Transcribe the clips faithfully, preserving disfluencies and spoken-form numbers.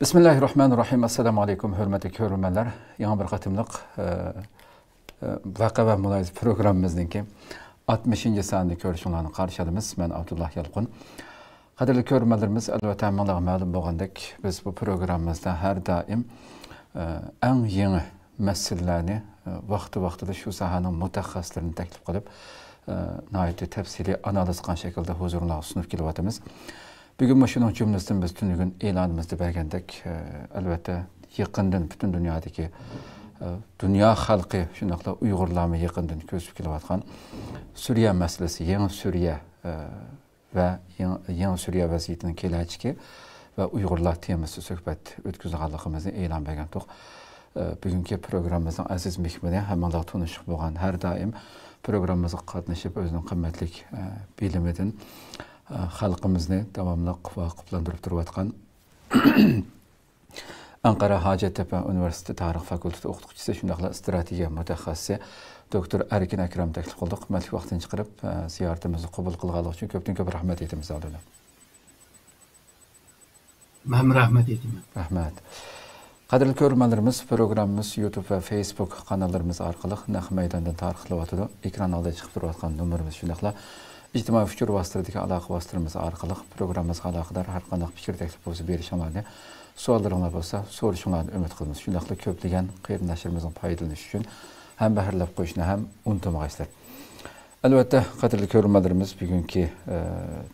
بىسمىللاھىررەھمانىررەھىم. ئەسسالامۇ ئەلەيكۇم، ھۆرمەتلىك كۆرۈرمەنلەر. يېڭى بىر قېتىملىق، ئە، ئە، ۋەقە ۋە مۇلاھىزە پروگراممىمىزنىڭكى ئاتمىشىنچى سانىدا كۆرۈشۈڭلارنى قارشى ئالىمىز. مەن ئابدۇللا يالقۇن. قەدىرلىك كۆرۈرمەنلىرىمىز، ئەلۋەتتە، ھەممىڭلارغا مەلۇم بولغاندەك، بىز بۇ پروگراممىمىزدا ھەر دائىم، ئە، ئەڭ يېڭى مەسىلىلەرنى، ئە، ۋاقتى-ۋاقتىدا شۇ ساھەنىڭ مۇتەخەسسىسلىرىنى تەكلىپ قىلىپ، ئە، ناھايىتى تەپسىلىي ئانالىز قىلغان شەكىلدە ھۇزۇرۇڭلارغا سۇنۇپ كېلىۋاتىمىز. بۈگۈنمۇ شۇنىڭ جۈملىسىدىن بىز تۈنۈگۈن ئېلانىمىزدا بەرگەندەك، ئە، ئەلۋەتتە، يېقىندىن پۈتۈن دۇنيادىكى، ئە، دۇنيا خەلقى، شۇنداقلا ئۇيغۇرلارمۇ يېقىندىن كۆزىتىپ كېلىۋاتقان سۈرىيە مەسىلىسى، يېڭى سۈرىيە، ئە، ۋە يېڭى، يېڭى سۈرىيە ۋەزىيىتىنىڭ كېلەچىكى ۋە ئۇيغۇرلار تېمىسىدا سۆھبەت ئۆتكۈزىدىغانلىقىمىزنى ئېلان بەرگەنتۇق. ئە، بۈگۈنكى پروگراممىمىزنىڭ ئەزىز مېھمىنى، ھەممىڭلارغا تونۇشلۇق بولغان، ھەر دائىم پروگراممىمىزغا قاتنىشىپ، ئۆزىنىڭ قىممەتلىك، ئە، بىلىمىدىن، ئە، خەلقىمىزنى داۋاملىق ۋاقىپلاندۇرۇپ تۇرۇۋاتقان ئەنقەرە ھاجەتتەپە ئۇنىۋېرسىتېتى تارىخ فاكۇلتېتى ئوقۇتقۇچىسى، شۇنداقلا ئىستراتېگىيە مۇتەخەسسىسى دوكتور ئەركىن ئەكرەمنى تەكلىپ قىلدۇق. قىممەتلىك ۋاقتىنى چىقىرىپ، ئە، زىيارىتىمىزنى قوبۇل قىلغانلىقى ئۈچۈن كۆپتىن كۆپ رەھمەت ئېيتىمىز ئالدىدا. مەنمۇ رەھمەت ئېيتىمەن. رەھمەت. قەدىرلىك كۆرۈرمەنلىرىمىز، پروگراممىمىز يۇتۇب ۋە فېيسبۇك قاناللىرىمىز ئارقىلىق نەق مەيداندىن تارقىتىلىۋاتىدۇ. ئېكران ئالدىدا چىقىپ تۇرۇۋاتقان نومۇرىمىز، شۇنداقلا ئىجتىمائىي ئۇچۇر ۋاسىتىلىرىدىكى ئالاقە ۋاسىتىلىرىمىز ئارقىلىق پروگراممىمىزغا ئالاقىدار ھەر قانداق پىكىر، تەكلىپ بولسا بېرىشىڭلارنى، سوئاللىرىڭلار بولسا سورىشىڭلارنى ئۈمىد قىلىمىز. شۇنداقلا كۆپلىگەن قېرىنداشلىرىمىزنىڭ پايدىلىنىشى ئۈچۈن ھەمبەھىرلەپ قويۇشنى ھەم ئۇنتۇمىغايسىلەر. ئەلۋەتتە، قەدىرلىك كۆرۈرمەنلىرىمىز، بۈگۈنكى، ئە،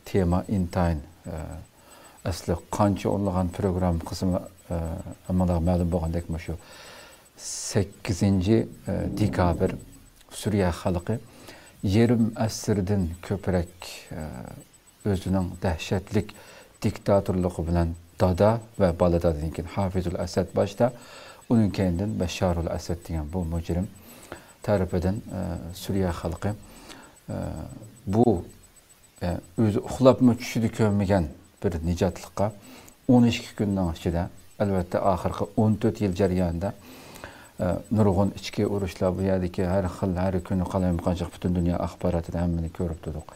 تېما ئىنتايىن، ئە، ئەسلى قانچە ئونلىغان پروگرامما قىسمى، ئە، ھەممىڭلارغا مەلۇم بولغاندەك، مۇشۇ سەككىزىنچى، ئە، دېكابىر، سۈرىيە خەلقى يېرىم ئەسىردىن كۆپرەك، ئە، ئۆزىنىڭ دەھشەتلىك دىكتاتورلۇقى بىلەن دادا ۋە بالا دادىدىن كېيىن ھافىزۇل ئەسەد باشتا، ئۇنىڭ كەينىدىن بەششارۇل ئەسەد دېگەن بۇ مۇجرىم تەرىپىدىن، ئە، سۈرىيە خەلقى، ئە، بۇ ئە، ئۆزى ئۇخلاپمۇ چۈشىدە كۆرمىگەن بىر نىجاتلىققا ئون ئىككى كۈننىڭ ئىچىدە، ئەلۋەتتە، ئاخىرقى ئون تۆت يىل جەريانىدا، ئە، نۇرغۇن ئىچكى ئۇرۇشلار، بۇ يەردىكى ھەر خىل، ھەر كۈنى قالايمىقانچىلىق پۈتۈن دۇنيا ئاخباراتىدا ھەممىنى كۆرۈپ تۇردۇق.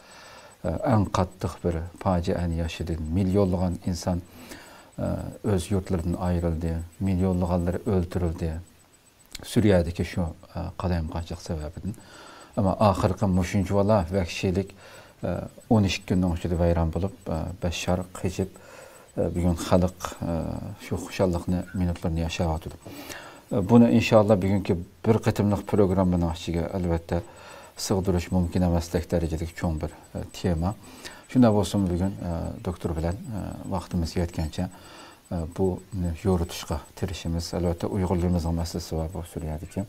ئە، ئەڭ قاتتىق بىر پاجىئەنى ياشىدى. مىليونلىغان ئىنسان، ئە، ئۆز يۇرتلىرىدىن ئايرىلدى، مىليونلىغانلىرى ئۆلتۈرۈلدى. سۈرىيەدىكى شۇ، ئە، قالايمىقانچىلىق سەۋەبىدىن. ئەمما ئاخىرقى مۇشۇنچىۋالا ۋەھشىيلىك، ئە، ئون ئىككى كۈننىڭ ئىچىدە ۋەيران بولۇپ، ئە، بەششار قېچىپ، ئە، بۈگۈن خەلق، ئە، شۇ خۇشاللىقنى مىنۇتلىرىنى ياشاۋاتىدۇ. ئە، بۇنى ئىنشاللا بۈگۈنكى بىر قېتىملىق پروگراممىنىڭ ئىچىگە، ئەلۋەتتە، سىغدۇرۇش مۇمكىن ئەمەستەك دەرىجىدىكى چوڭ بىر، ئە، تېما. شۇنداق بولسىمۇ، بۈگۈن، ئە، دوكتور بىلەن، ئە، ۋاقتىمىز يەتكەنچە، ئە، بۇنى يورۇتۇشقا تىرىشىمىز. ئەلۋەتتە، ئۇيغۇرلىرىمىزنىڭ مەسىلىسى بار بۇ سۈرىيەدىكى.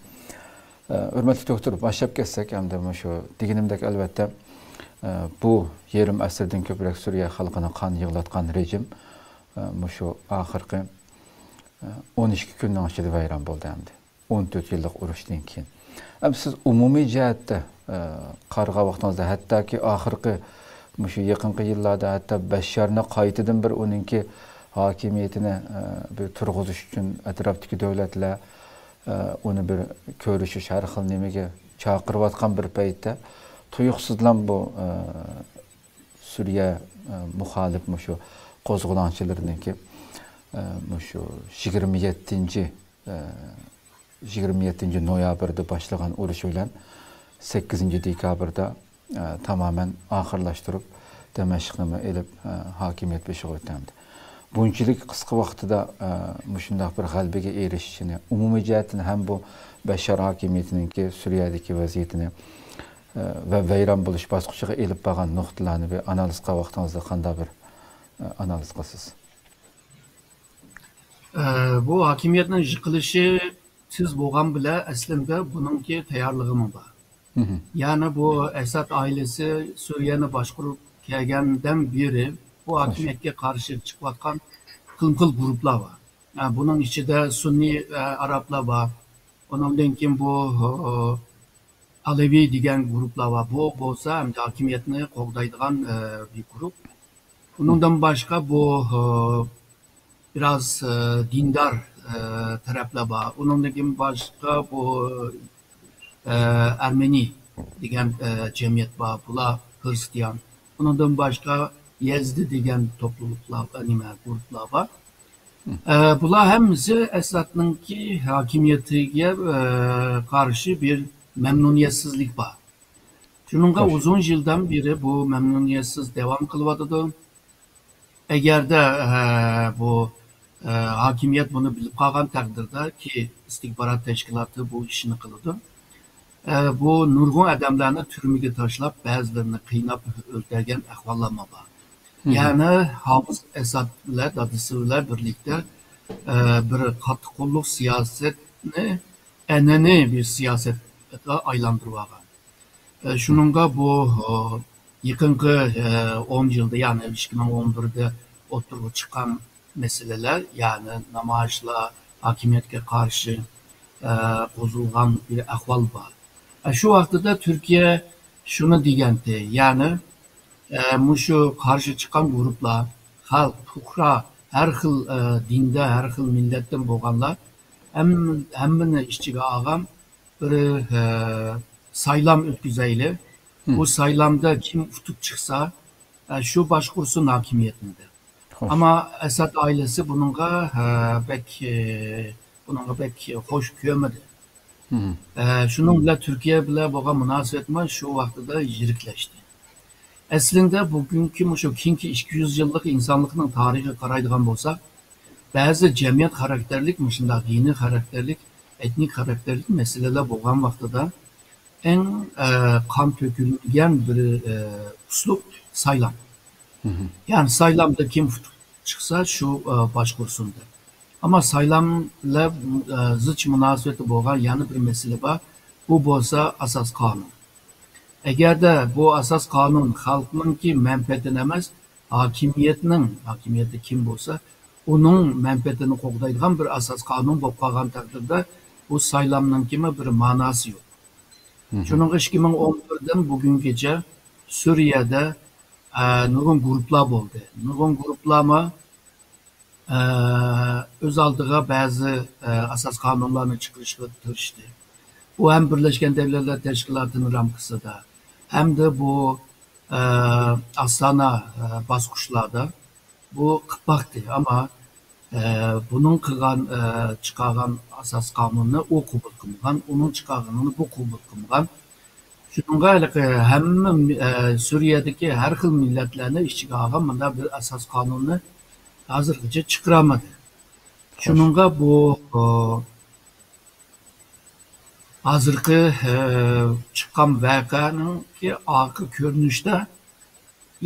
ئە، ھۆرمەتلىك دوكتور، باشلاپ كەتسەك، ئەمدى مۇشۇ دېگىنىمدەك، ئەلۋەتتە، ئە، بۇ يېرىم ئەسىردىن كۆپرەك سۈرىيە خەلقىنى قان يىغلاتقان رېجىم، ئە، مۇشۇ ئاخىرقى، ئە، ئون ئىككى كۈننىڭ ئىچىدە ۋەيران بولدى ئەمدى. ئون تۆت يىللىق ئۇرۇشتىن كېيىن. ئەمدى سىز ئومۇمىي جەھەتتە، ئە، قارىغان ۋاقتىڭىزدا، ھەتتاكى ئاخىرقى مۇشۇ يېقىنقى يىللاردا ھەتتا بەششارنى قايتىدىن بىر ئۇنىڭكى ھاكىمىيىتىنى، ئە، بىر تۇرغۇزۇش ئۈچۈن ئەتراپتىكى دۆلەتلەر، ئە، ئۇنى بىر كۆرۈشۈش، ھەر خىل نېمىگە چاقىرىۋاتقان بىر پەيتتە، تۇيۇقسىزلا بۇ، ئە، سۈرىيە، ئە، مۇخالىپ مۇشۇ قوزغىلاڭچىلىرىنىڭكى، ئە، مۇشۇ يىگىرمە يەتتىنچى، ئە، يىگىرمە يەتتىنچى نويابىردا باشلىغان ئۇرۇشى بىلەن سەككىزىنچى دېكابىردا، ئە، تامامەن ئاخىرلاشتۇرۇپ، دىمەشقنىمۇ ئېلىپ، ئە، ھاكىمىيەت بېشىغا ئۆتەمدى. بۇنچىلىك قىسقا ۋاقتىدا، ئە، مۇشۇنداق بىر غەلىبىگە ئېرىشىشىنى، ئومۇمىي جەھەتتىن ھەم بۇ بەششار ھاكىمىيىتىنىڭكى سۈرىيەدىكى ۋەزىيىتىنى، ئە، ۋە ۋەيران بولۇش باسقۇچىغا ئېلىپ بارغان نۇقتىلارنى بىر ئانالىز قىلغان ۋاقتىڭىزدا قانداق بىر، ئە، ئانالىز قىلىسىز؟ ئە، بۇ ھاكىمىيەتنىڭ يىقىلىشى تېز بولغان بىلەن، ئەسلىندە بۇنىڭكى تەييارلىقىمۇ بار. مهم. يەنى بۇ ئەسەد ئائىلىسى سۈرىيەنى باشقۇرۇپ كەلگەندىن بېرى بۇ خوش. ھاكىمىيەتكە قارشى چىقىۋاتقان خىلمۇخىل گۇرۇپلار بار. ئە، بۇنىڭ ئىچىدە سۈننىي، ئە، ئەرەبلەر بار. ئۇنىڭدىن كېيىن بۇ، ئە، ئەلەۋى دېگەن گۇرۇپلار بار. بۇ بولسا ئەمدى ھاكىمىيەتنى قوغدايدىغان، ئە، بىر گۇرۇپ. ئۇنىڭدىن باشقا بۇ، ئە، بىراز، ئە، دىندار، ئە، تەرەپلەر بار. ئۇنىڭدىن كېيىن باشقا بۇ، ئە، ئەرمېنىي دېگەن، ئە، جەمئىيەت بار. بۇلار خرىستىيان. ئۇنىڭدىن باشقا يەزدى دېگەن توپلۇلۇقلار، ئە، نېمە، گۇرۇپلار بار. ئە، بۇلار ھەممىسى ئەسەدنىڭكى ھاكىمىيىتىگە، ئە، قارشى بىر مەمنۇنىيەتسىزلىك بار. شۇنىڭغا ئۇزۇن يىلدىن بېرى بۇ مەمنۇنىيەتسىز داۋام قىلىۋاتىدۇ. ئەگەردە، ئە، بۇ، ئە، ھاكىمىيەت بۇنى بىلىپ قالغان تەقدىردە، كى ئىستىخبارات تەشكىلاتى بۇ ئىشنى قىلىدۇ. ئە، بۇ نۇرغۇن ئادەملەرنى تۈرمىگە تاشلاپ، بەزىلىرىنى قىيناپ ئۆلتۈرگەن ئەھۋاللارمۇ بار. يەنى ھافىز ئەسەد بىلەن دادىسى بىلەن بىرلىكتە، ئە، بىر قاتتىق قوللۇق سىياسەتنى ئەنئەنىۋى بىر سىياسەتكە ئايلاندۇرۇۋالغان. ئە، شۇنىڭغا بۇ، ئە، يېقىنقى، ئە، ئون يىلدا، يەنى ئىككى مىڭ ئون بىردە ئوتتۇرىغا چىققان مەسىلىلەر، يەنى نامايىشلار، ھاكىمىيەتكە قارشى، ئە، قوزغىلغان بىر ئەھۋال بار. ئە، شۇ ۋاقتىدا تۈركىيە شۇنى دېگەنتى، يەنى، ئە، مۇشۇ قارشى چىققان گۇرۇپلار، خەلق، پۇقرا، ھەر خىل، ئە، دىندا، ھەر خىل مىللەتتىن بولغانلار ھەم-، ھەممىنى ئىچىگە ئالغان بىر، ئە، سايلام ئۆتكۈزەيلى. بۇ سايلامدا كىم ئۇتۇپ چىقسا، ئە، شۇ باشقۇرسۇن ھاكىمىيەتنى دەپ. ئەمما ئەسەد ئائىلىسى بۇنىڭغا، ئە، بەك، ئە، بۇنىڭغا بەك خوش كۆرمىدى. ئە، شۇنىڭ بىلەن تۈركىيە بىلەن بولغان مۇناسىۋەتمۇ شۇ ۋاقتىدا يىرىكلەشتى. ئەسلىندە بۈگۈنكى مۇشۇ كېيىنكى ئىككى يۈز يىللىق ئىنسانلىقنىڭ تارىخىغا قارايدىغان بولساق، بەزى جەمئىيەت خاراكتېرلىك، مۇشۇنداق دىنىي خاراكتېرلىك، ئېتنىك خاراكتېرلىك مەسىلىلەر بولغان ۋاقتىدا، ئەڭ، ئە، قان تۆكۈلمىگەن بىر، ئە، ئۇسلۇب سايلام. يەنى سايلامدا كىم ئۇتۇپ چىقسا، شۇ، ئە، باشقۇرسۇن دەپ. ئەمما سايلام بىلەن، ئە، زىچ مۇناسىۋىتى بولغان يەنە بىر مەسىلە بار. بۇ بولسا ئاساس قانۇن. ئەگەردە بۇ ئاساس قانۇن خەلقنىڭكى مەنپەئەتىنى ئەمەس، ھاكىمىيەتنىڭ، ھاكىمىيەتتە كىم بولسا، ئۇنىڭ مەنپەئەتىنى قوغدايدىغان بىر ئاساس قانۇن بولۇپ قالغان تەقدىردە، بۇ سايلامنىڭكىمۇ بىر ماناسى يوق. شۇنىڭغا ئىككى مىڭ ئون بىردىن بۈگۈنگىچە سۈرىيەدە، ئە، نۇرغۇن گۇرۇپلار بولدى. نۇرغۇن گۇرۇپلارمۇ، ئە، ئۆز ئالدىغا بەزى، ئە، ئاساس قانۇنلارنى چىقىرىشقا تىرىشتى. بۇ ھەم بىرلەشكەن دەۋلەتلەر تەشكىلاتىنىڭ رامكىسىدا، ھەمدە بۇ، ئە، ئاستانا، ئە، باسقۇچلاردا بۇ قىلىپ باقتى، ئەمما، ئە، بۇنىڭ قىلغان، ئە، چىقارغان ئاساس قانۇننى ئۇ قوبۇل قىلمىغان، ئۇنىڭ چىقارغىنىنى بۇ قوبۇل قىلمىغان. شۇنىڭغا ھېلىقى ھەممە، ئە، سۈرىيەدىكى ھەر خىل مىللەتلەرنى ئىچىگە ئالغان مۇنداق بىر ئاساس قانۇننى ھازىرغىچە چىقىرالمىدى. شۇنىڭغا بۇ، ئە، ھازىرقى، ئە، چىققان ۋەقەنىڭكى ئارقا كۆرۈنۈشتە،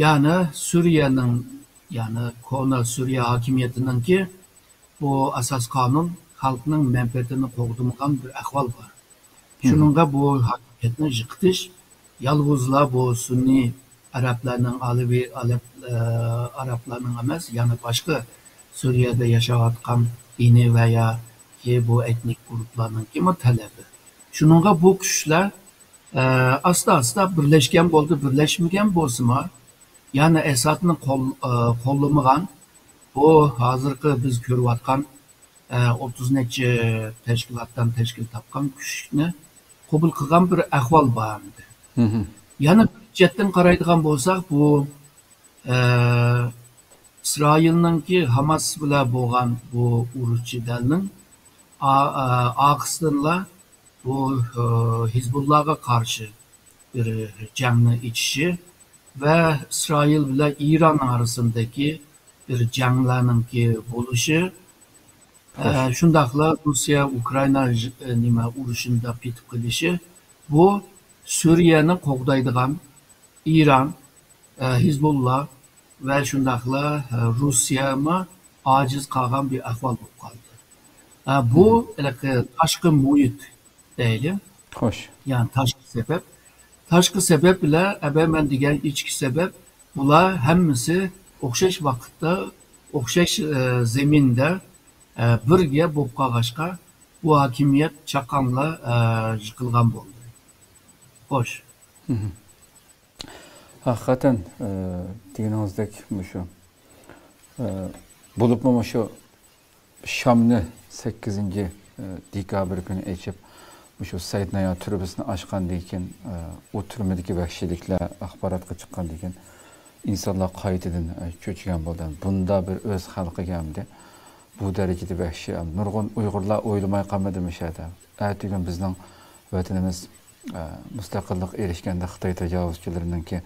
يەنى سۈرىيەنىڭ، يەنى كونا سۈرىيە ھاكىمىيىتىنىڭكى بۇ ئاساس قانۇن خەلقنىڭ مەنپەئەتىنى قوغدىمىغان بىر ئەھۋال بار. شۇنىڭغا بۇ ھاكىمىيەتنى يىقىتىش يالغۇزلا بۇ سۈننىي ئەرەبلەرنىڭ، ئالىۋى ئەرەب-، ئە، ئەرەبلەرنىڭ ئەمەس، يەنى باشقا سۈرىيەدە ياشاۋاتقان دىنىي ۋە ياكى بۇ ئېتنىك گۇرۇپلارنىڭكىمۇ تەلىپى. شۇنىڭغا بۇ كۈچلەر، ئە، ئاستا-ئاستا بىرلەشكەن بولدى، بىرلەشمىگەن بولسىمۇ، يەنى ئەسەدنى قول-، ئە، قوللىمىغان بۇ ھازىرقى بىز كۆرۈۋاتقان، ئە، ئوتتۇز نەچچە تەشكىلاتتىن تەشكىل تاپقان كۈچنى قوبۇل قىلغان بىر ئەھۋال بار ئەمدى. يەنە بىر جەھەتتىن قارايدىغان بولساق، بۇ، ئە، ئىسرائىلنىڭكى ھاماس بىلەن بولغان بۇ ئۇرۇش جېدەلنىڭ ئا-، ئە، ئارقىسىدىنلا بۇ، ئە، ھىزبۇللاغا قارشى بىر جەڭنى ئېچىشى ۋە ئىسرائىل بىلەن ئىران ئارىسىدىكى بىر جەڭلەرنىڭكى بولۇشى، ئە، شۇنداقلا روسىيە ئۇكرائىنا ژ-، ئە، نېمە، ئۇرۇشىنى پېتىپ قېلىشى، بۇ سۈرىيەنى قوغدايدىغان ئىران، ئە، ھىزبۇللا ۋە شۇنداقلا، ئە، روسىيەمۇ ئاجىز قالغان بىر ئەھۋال بولۇپ قالدى. ئە، بۇ ھېلىقى تاشقى مۇھىت دەيلى. خوش. يەنى تاشقى سەۋەب. تاشقى سەۋەب بىلەن ئەبەمەن دېگەن ئىچكى سەۋەب، بۇلار ھەممىسى ئوخشاش ۋاقىتتا، ئوخشاش، ئە، زېمىندا، ئە، بىرگە بولۇپ قالغاچقا، بۇ ھاكىمىيەت چاققانلا، ئە، يىقىلغان بولدى. خوش. ھەقىقەتەن، ئە، دېگىنىڭىزدەك مۇشۇ، ئە، بولۇپمۇ مۇشۇ شامنى سەككىزىنچى دېكابىر كۈنى ئېچىپ، مۇشۇ سەينايا تۈرمىسىنى ئاچقاندىن كېيىن، ئۇ تۈرمىدىكى ۋەھشىيلىكلەر ئاخباراتقا چىققاندىن كېيىن، ئىنسانلار قايتىدىن چۆچۈگەن بولدى. بۇندا بىر ئۆز خەلقىگە ئەمدى بۇ دەرىجىدە ۋەھشىي، نۇرغۇن ئۇيغۇرلار ئويلىماي قالمىدىمۇ شۇ يەردە؟ ئەتىگۈن بىزنىڭ ۋەتىنىمىز، ئە، مۇستەقىللىق ئېرىشكەندە خىتاي تاجاۋۇزچىلىرىنىڭكى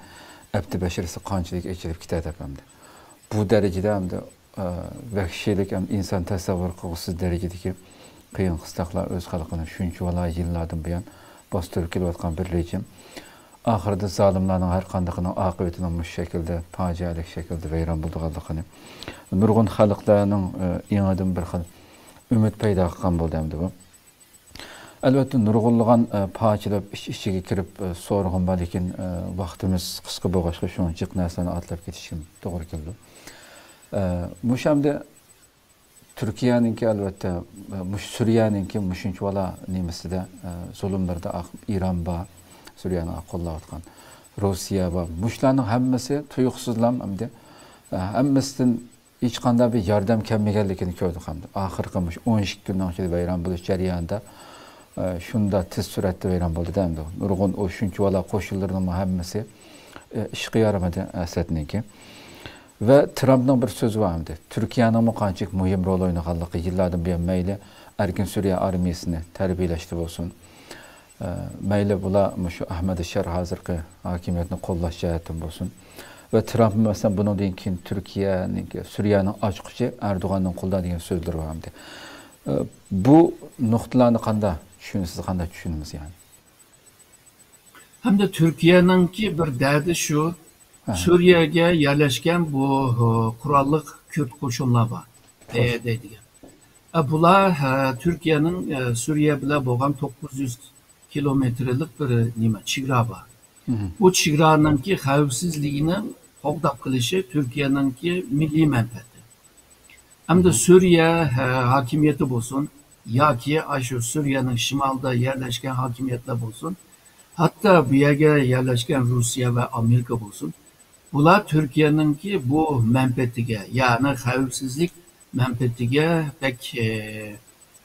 ئەپتى بەشىرىسى قانچىلىك ئېچىلىپ كېتەر دەپ ئەمدى. بۇ دەرىجىدە ئەمدى، ئە، ۋەھشىيلىك ھەم ئىنسان تەسەۋۋۇر قىلغۇسىز دەرىجىدىكى قىيىن قىستاقلار ئۆز خەلقىنى شۇنچىۋالا يىللاردىن بۇيان باستۇرۇپ كېلىۋاتقان بىر رېجىم. ئاخىرىدا زالىملارنىڭ ھەر قاندىقىنىڭ ئاقىۋىتىنىڭ مۇشۇ شەكىلدە، پاجىئەلىك شەكىلدە ۋەيران بولىدىغانلىقىنى نۇرغۇن خەلقلەرنىڭ، ئى، ئېڭىدىن بىر خىل ئۈمىد پەيدا قىلغان بولدى ئەمدى بۇ. ئەلۋەتتە، نۇرغۇنلىغان، ئى، پارچىلاپ ئىچ-ئىچىگە كىرىپ، ئى، سورىغۇم بار، لېكىن، ئى، ۋاقتىمىز قىسقا بولغاچقا، شۇڭا جىق نەرسىلەرنى ئاتلاپ كېتىشكە توغرا كېلىدۇ. ئى، مۇشۇ ئەمدى تۈركىيەنىڭكى، ئەلۋەتتە، مۇشۇ سۈرىيەنىڭكى مۇشۇنچە بالا نېمىسىدە، ئە، زۇلۇملىرىدا ئاق-، ئىران بار، سۈرىيەنى قوللاۋاتقان، روسىيە بار. مۇشۇلارنىڭ ھەممىسى تۇيۇقسىزلا ئەمدى، ئە، ھەممىسىدىن ھېچقانداق بىر ياردەم كەلمىگەنلىكىنى كۆردۇق ئەمدى. ئاخىرقى مۇشۇ ئون ئىككى كۈننىڭ ئىچىدە ۋەيران بولۇش جەريانىدا، ئە، شۇنداق تېز سۈرئەتتە ۋەيران بولدى ئەمدى. نۇرغۇن ئۇ شۇنچە بالا قوشۇنلىرىنىڭ ھەممىسى، ئە، ئىشقا يارىمىدى ئەسەدنىڭكى. ۋە ترامپنىڭ بىر سۆزى بار ئەمدى. تۈركىيەنىڭمۇ قانچىلىك مۇھىم رول ئوينىغانلىقى يىللاردىن بۇيان مەيلى ئەركىن سۈرىيە ئارمىيىسىنى تەربىيەلەشتە بولسۇن، ئە، مەيلى بۇلار مۇشۇ ئەھمەد شار ھازىرقى ھاكىمىيەتنى قوللاش جەھەتتىن بولسۇن. ۋە ترامپ، مەسىلەن، بۇنىڭدىن كېيىن تۈركىيەنىڭ، سۈرىيەنىڭ ئاچقۇچى ئەردوغاننىڭ قولىدا دېگەن سۆزلىرى بار ئەمدى. ئە، بۇ نۇقتىلارنى قانداق چۈشىنىسىز، قانداق چۈشىنىمىز يەنى؟ ھەمدە تۈركىيەنىڭكى بىر دەردى شۇ، ھە. سۈرىيەگە يەرلەشكەن بۇ، ھە، قوراللىق كۈرد قوشۇنلار بار، پەيئەدەي دېگەن. ئە، بۇلار، ھە، تۈركىيەنىڭ، ئە، سۈرىيە بىلەن بولغان توققۇز يۈز كىلومېتىرلىق بىر نېمە، چېگرا بار. مھم. بۇ چېگرانىڭكى خەۋپسىزلىكىنى قوغداپ قېلىشى تۈركىيەنىڭكى مىللىي مەنپەئەتى. ئەمدى مھم. سۈرىيە، ھە، ھاكىمىيىتى بولسۇن ياكى ئاشۇ سۈرىيەنىڭ شىمالىدا يەرلەشكەن ھاكىمىيەتلەر بولسۇن، ھەتتا بۇ يەرگە يەرلەشكەن روسىيە ۋە ئامېرىكا بولسۇن، بۇلار تۈركىيەنىڭكى بۇ مەنپەئەتىگە، يەنى خەۋپسىزلىك مەنپەئەتىگە بەك، ئە،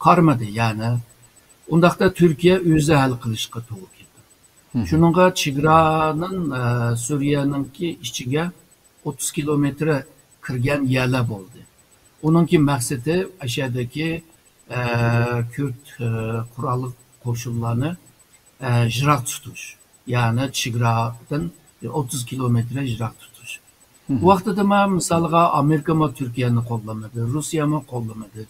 قارىمىدى. يەنى ئۇنداقتا تۈركىيە ئۆزى ھەل قىلىشقا توغرا كېلىدۇ. مھم. شۇنىڭغا چېگرانىڭ، ئە، سۈرىيەنىڭكى ئىچىگە ئوتتۇز كىلومېتىر كىرگەن يەرلەر بولدى. ئۇنىڭكى مەقسىتى ئەشەدىكى، ئە، كۈرد، ئە، قوراللىق قوشۇنلارنى، ئە، يىراق تۇتۇش. يەنى چېگرادىن ئوتتۇز كىلومېتىر يىراق تۇتۇش. مھم. بۇ ۋاقتىدا ما-، مىسالغا ئامېرىكىمۇ تۈركىيەنى قوللىمىدى، روسىيەمۇ قوللىمىدى.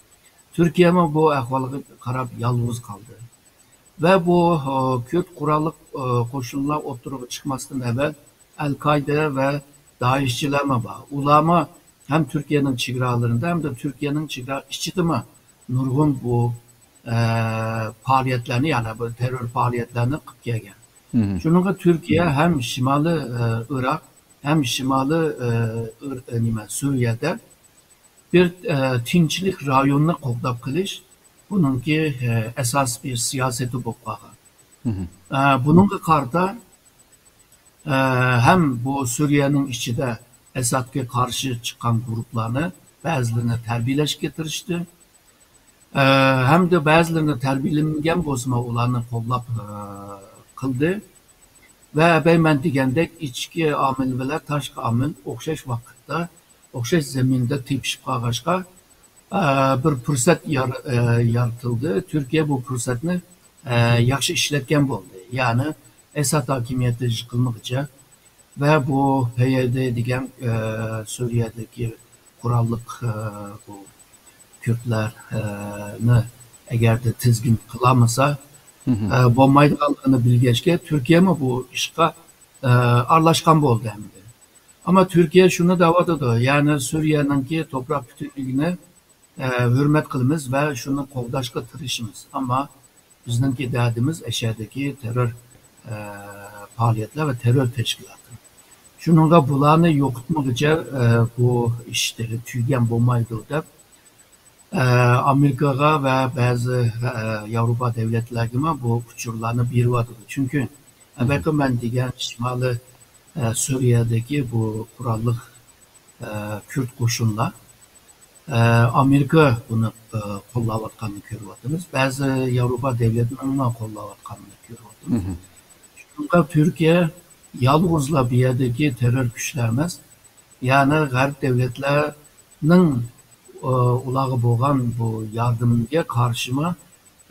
تۈركىيەمۇ بۇ ئەھۋالغا قاراپ يالغۇز قالدى. ۋە بۇ، ئۇ، كۈرد قوراللىق، ئۇ، قوشۇنلار ئوتتۇرىغا چىقماستىن ئەۋۋەل ئەل-قائىدە ۋە دائىشچىلارمۇ بار. ئۇلارمۇ ھەم تۈركىيەنىڭ چېگرالىرىدا، ھەمدە تۈركىيەنىڭ چېگرا ئىچىدىمۇ نۇرغۇن بۇ، ئە، پائالىيەتلەرنى، يەنى بۇ تېررور پائالىيەتلەرنى قىلىپ كەلگەن. مھم. شۇنىڭغا تۈركىيە ھەم شىمالىي، ئە، ئىراق، ھەم شىمالىي، ئە، ئىر-، ئە، نېمە، سۈرىيەدە بىر، ئە، تىنچلىق رايونىنى قوغداپ قېلىش بۇنىڭكى، ئە، ئاساسىي بىر سىياسىتى بولۇپ قالغان. مھم. ئە، بۇنىڭغا قارىتا، ئە، ھەم بۇ سۈرىيەنىڭ ئىچىدە ئەسادقا قارشى چىققان گۇرۇپلارنى بەزىلىرىنى تەربىيەلەشكە تىرىشتى. ئە، ھەمدە بەزىلىرىنى تەربىيەلىمىگەن بولسىمۇ ئۇلارنى قوللاپ، ئە، قىلدى. ۋە بەي مەن دېگەندەك ئىچكى ئامىل بىلەن تاشقى ئامىل ئوخشاش ۋاقىتتا، ئوخشاش زېمىندا تېپىشىپ قالغاچقا، ئە، بىر پۇرسەت يار-، ئە، يارىتىلدى. تۈركىيە بۇ پۇرسەتنى، ئە، ياخشى ئىشلەتكەن بولدى. يەنى ئەساد ھاكىمىيىتى يىقىلمىغۇچە ۋە بۇ پەيئەدەي دېگەن، ئە، سۈرىيەدىكى قوراللىق، ئە، بۇ كۈردلەر، ئە، نى ئەگەردە تىزگىن قىلالمىسا، مھم. ئە، بولمايدىغانلىقىنى بىلگەچكە، تۈركىيەمۇ بۇ ئىشقا، ئە، ئارىلاشقان بولدى ئەمدى. ئەمما تۈركىيە شۇنى دەۋاتىدۇ، يەنى سۈرىيەنىڭكى توپراق پۈتۈنلۈكىنى، ئە، ھۆرمەت قىلىمىز ۋە شۇنى قوغداشقا تىرىشىمىز. ئەمما بىزنىڭكى دەردىمىز ئەشەدىكى تېررور، ئە، پائالىيەتلەر ۋە تېررور تەشكىلاتى. شۇنىڭغا بۇلارنى يوقىتمىغۇچە، ئە، بۇ ئىش تېخى تۈگىگەن بولمايدۇ دەپ، ئە، ئامېرىكىغا ۋە بەزى، ئە، ياۋروپا دۆلەتلەرگىمۇ بۇ ئۇچۇرلارنى بېرىۋاتىدۇ. چۈنكى، مھم. ئەۋەتكە مەن دېگەن شىمالىي، ئە، سۈرىيەدىكى بۇ قوراللىق، ئە، كۈرد قوشۇنلار، ئە، ئامېرىكا بۇنى، ئە، قوللاۋاتقاننى كۆرۈۋاتىمىز. بەزى ياۋروپا دۆلەتلىرىنىڭمۇ قوللاۋاتقاننى كۆرۈۋاتىمىز. مھم. شۇنىڭغا تۈركىيە يالغۇزلا بۇ يەردىكى تېررور كۈچلەر ئەمەس، يەنى غەرب دۆلەتلەرنىڭ ئۇلارغا بولغان بۇ ياردىمىگە قارشىمۇ،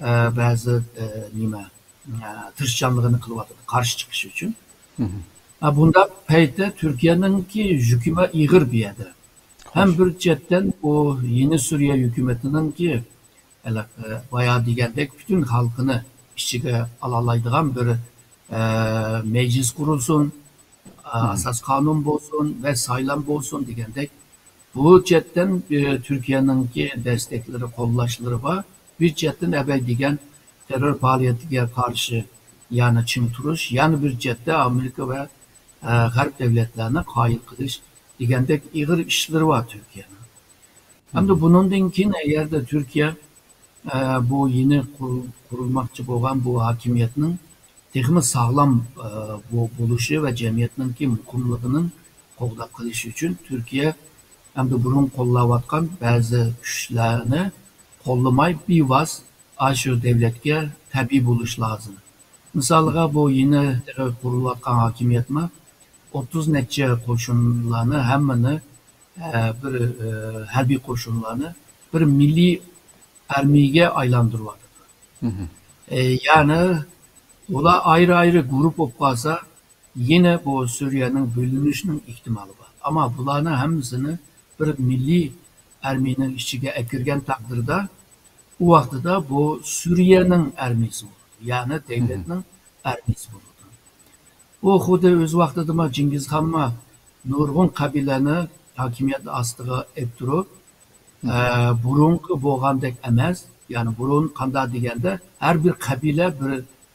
ئە، بەزى، ئە، نېمە، ئە، تىرىشچانلىقىنى قىلىۋاتىدۇ، قارشى چىقىش ئۈچۈن. ئە، بۇنداق پەيتتە تۈركىيەنىڭكى يۈكىمۇ ئېغىر بۇ يەردە. ھەم بىر چەتتىن بۇ يېڭى سۈرىيە ھۆكۈمىتىنىڭكى، ئە، بايا دېگەندەك پۈتۈن خەلقىنى ئىچىگە ئالالايدىغان بىر، ئە، مەجلىس قۇرۇلسۇن، ئاساس قانۇن بولسۇن ۋە سايلام بولسۇن دېگەندەك، بۇ چەتتىن، ئى، تۈركىيەنىڭكى دەستەكلىرى، قوللاشلىرى بار. بىر چەتتىن ئەبەي دېگەن تېررور پائالىيىتىگە قارشى يەنە چىڭ تۇرۇش، يەنە بىر چەتتە ئامېرىكا ۋە، ئە، غەرب دەۋلەتلەرنى قايىل قىلىش دېگەندەك ئېغىر ئىشلىرى بار تۈركىيەنىڭ. ھەمدە بۇنىڭدىن كېيىن ئەگەردە تۈركىيە ئە، بۇ يېڭى قۇر-، قۇرۇلماقچى بولغان بۇ ھاكىمىيەتنىڭ تېخىمۇ ساغلام، ئە، بۇ بولۇشى ۋە جەمئىيەتنىڭكى مۇقىملىقىنىڭ قوغداپ قېلىشى ئۈچۈن تۈركىيە ئەمدى بۇرۇن قوللاۋاتقان بەزى كۈچلەرنى قوللىماي، بىۋاسىتە ئاشۇ دەۋلەتكە تەبىئىي بولۇش لازىم. مىسالىغا، بۇ يېڭى قۇرۇلۇۋاتقان ھاكىمىيەتمۇ ئوتتۇز نەچچە قوشۇنلارنى ھەممىنى، ئە، بىر، ئە، ھەربىي قوشۇنلارنى بىر مىللىي ئارمىيەگە ئايلاندۇرۇۋاتىدۇ. ئە، يەنى ئۇلار ئايرى-ئايرى گۇرۇپپا بولۇپ قالسا، يەنە بۇ سۈرىيەنىڭ بۆلۈنۈشىنىڭ ئېھتىمالى بار. ئەمما بۇلارنىڭ ھەممىسىنى بىر مىللىي ئارمىيەنىڭ ئىچىگە ئەكىرگەن تەقدىردە، ئۇ ۋاقتىدا بۇ سۈرىيەنىڭ ئارمىيەسى بولىدۇ، يەنى دۆلەتنىڭ ئارمىيەسى بولىدۇ. بۇ خۇددى ئۆز ۋاقتىدىمۇ چىڭگىزخانمۇ نۇرغۇن قەبىلىلەرنى ھاكىمىيەت ئاستىغا ئېلىپ تۇرۇپ، ئە، بۇرۇنقى بولغاندەك ئەمەس، يەنى بۇرۇن قانداق دېگەندە، ھەر بىر قەبىلە بىر،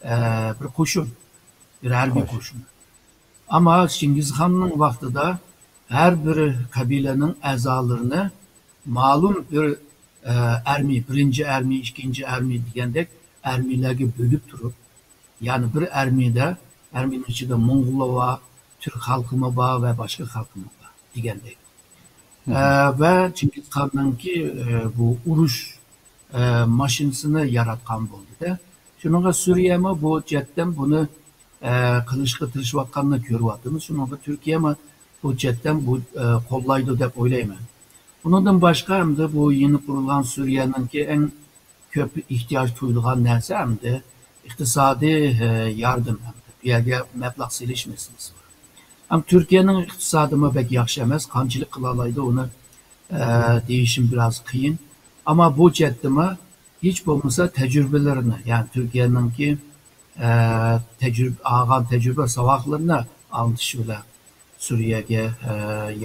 ئە، بىر قوشۇن، بىر ھەربىي قوشۇن. ئەمما چىڭگىزخاننىڭ ۋاقتىدا ھەر بىر قەبىلىنىڭ ئەزالىرىنى مەلۇم بىر، ئە، ئارمىيە، بىرىنچى ئارمىيە، ئىككىنچى ئارمىيە دېگەندەك ئارمىيەلەرگە بۆلۈپ تۇرۇپ، يەنى بىر ئارمىيەدە، ئارمىيەنىڭ ئىچىدە موڭغۇللار بار، تۈرك خەلقىمۇ بار ۋە باشقا خەلقىمۇ بار دېگەندەك. ئە، ۋە چىڭگىزخاننىڭكى، ئە، بۇ ئۇرۇش، ئە، ماشىنىسىنى ياراتقان بولدى-دە. شۇنىڭغا سۈرىيەمۇ بۇ جەھەتتىن بۇنى، ئە، قىلىشقا تىرىشىۋاتقاننى كۆرۈۋاتىمىز. شۇنىڭغا تۈركىيەمۇ بۇ جەھەتتىن بۇ، ئە، قوللايدۇ دەپ ئويلايمەن. ئۇنىڭدىن باشقا، ئەمدى بۇ يېڭى قۇرۇلغان سۈرىيەنىڭكى ئەڭ كۆپ ئېھتىياج تۇيۇلغان نەرسە ئەمدى ئىقتىسادىي، ئە، ياردەم، ئەمدى بۇ يەرگە مەبلەغ سېلىش مەسىلىسى بار. ئەمما تۈركىيەنىڭ ئىقتىسادىمۇ بەك ياخشى ئەمەس، قانچىلىك قىلالايدۇ ئۇنى، ئە، دېيىشىم بىراز قىيىن. ئەمما بۇ جەھەتتىمۇ ھېچ بولمىسا تەجرىبىلىرىنى، يەنى تۈركىيەنىڭكى، ئە، تەجرىبە، ئالغان تەجرىبە ساۋاقلىرىنى ئاڭلىتىش بىلەن سۈرىيەگە، ئە،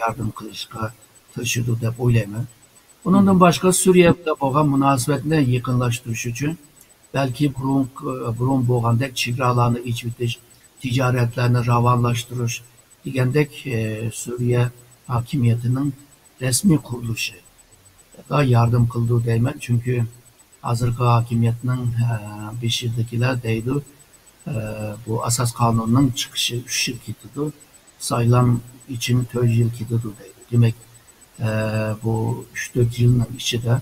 ياردەم قىلىشقا تىرىشىدۇ دەپ ئويلايمەن. ئۇنىڭدىن باشقا سۈرىيە بىلەن بولغان مۇناسىۋەتنى يېقىنلاشتۇرۇش ئۈچۈن بەلكى بۇرۇنقى، بۇرۇن بولغاندەك چېگرالارنى ئېچىۋېتىش، تىجارەتلەرنى راۋانلاشتۇرۇش دېگەندەك، ئە، سۈرىيە ھاكىمىيىتىنىڭ رەسمىي قۇرۇلۇشىغا ياردەم قىلىدۇ دەيمەن. چۈنكى ھازىرقى ھاكىمىيەتنىڭ، ئە، بېشىدىكىلەر دەيدۇ، ئە، بۇ ئاساس قانۇننىڭ چىقىشى ئۈچ يىل كېتىدۇ، سايلام ئۈچۈن تۆت يىل كېتىدۇ دەيدۇ. دېمەك، ئە، بۇ ئۈچ تۆت يىلنىڭ ئىچىدە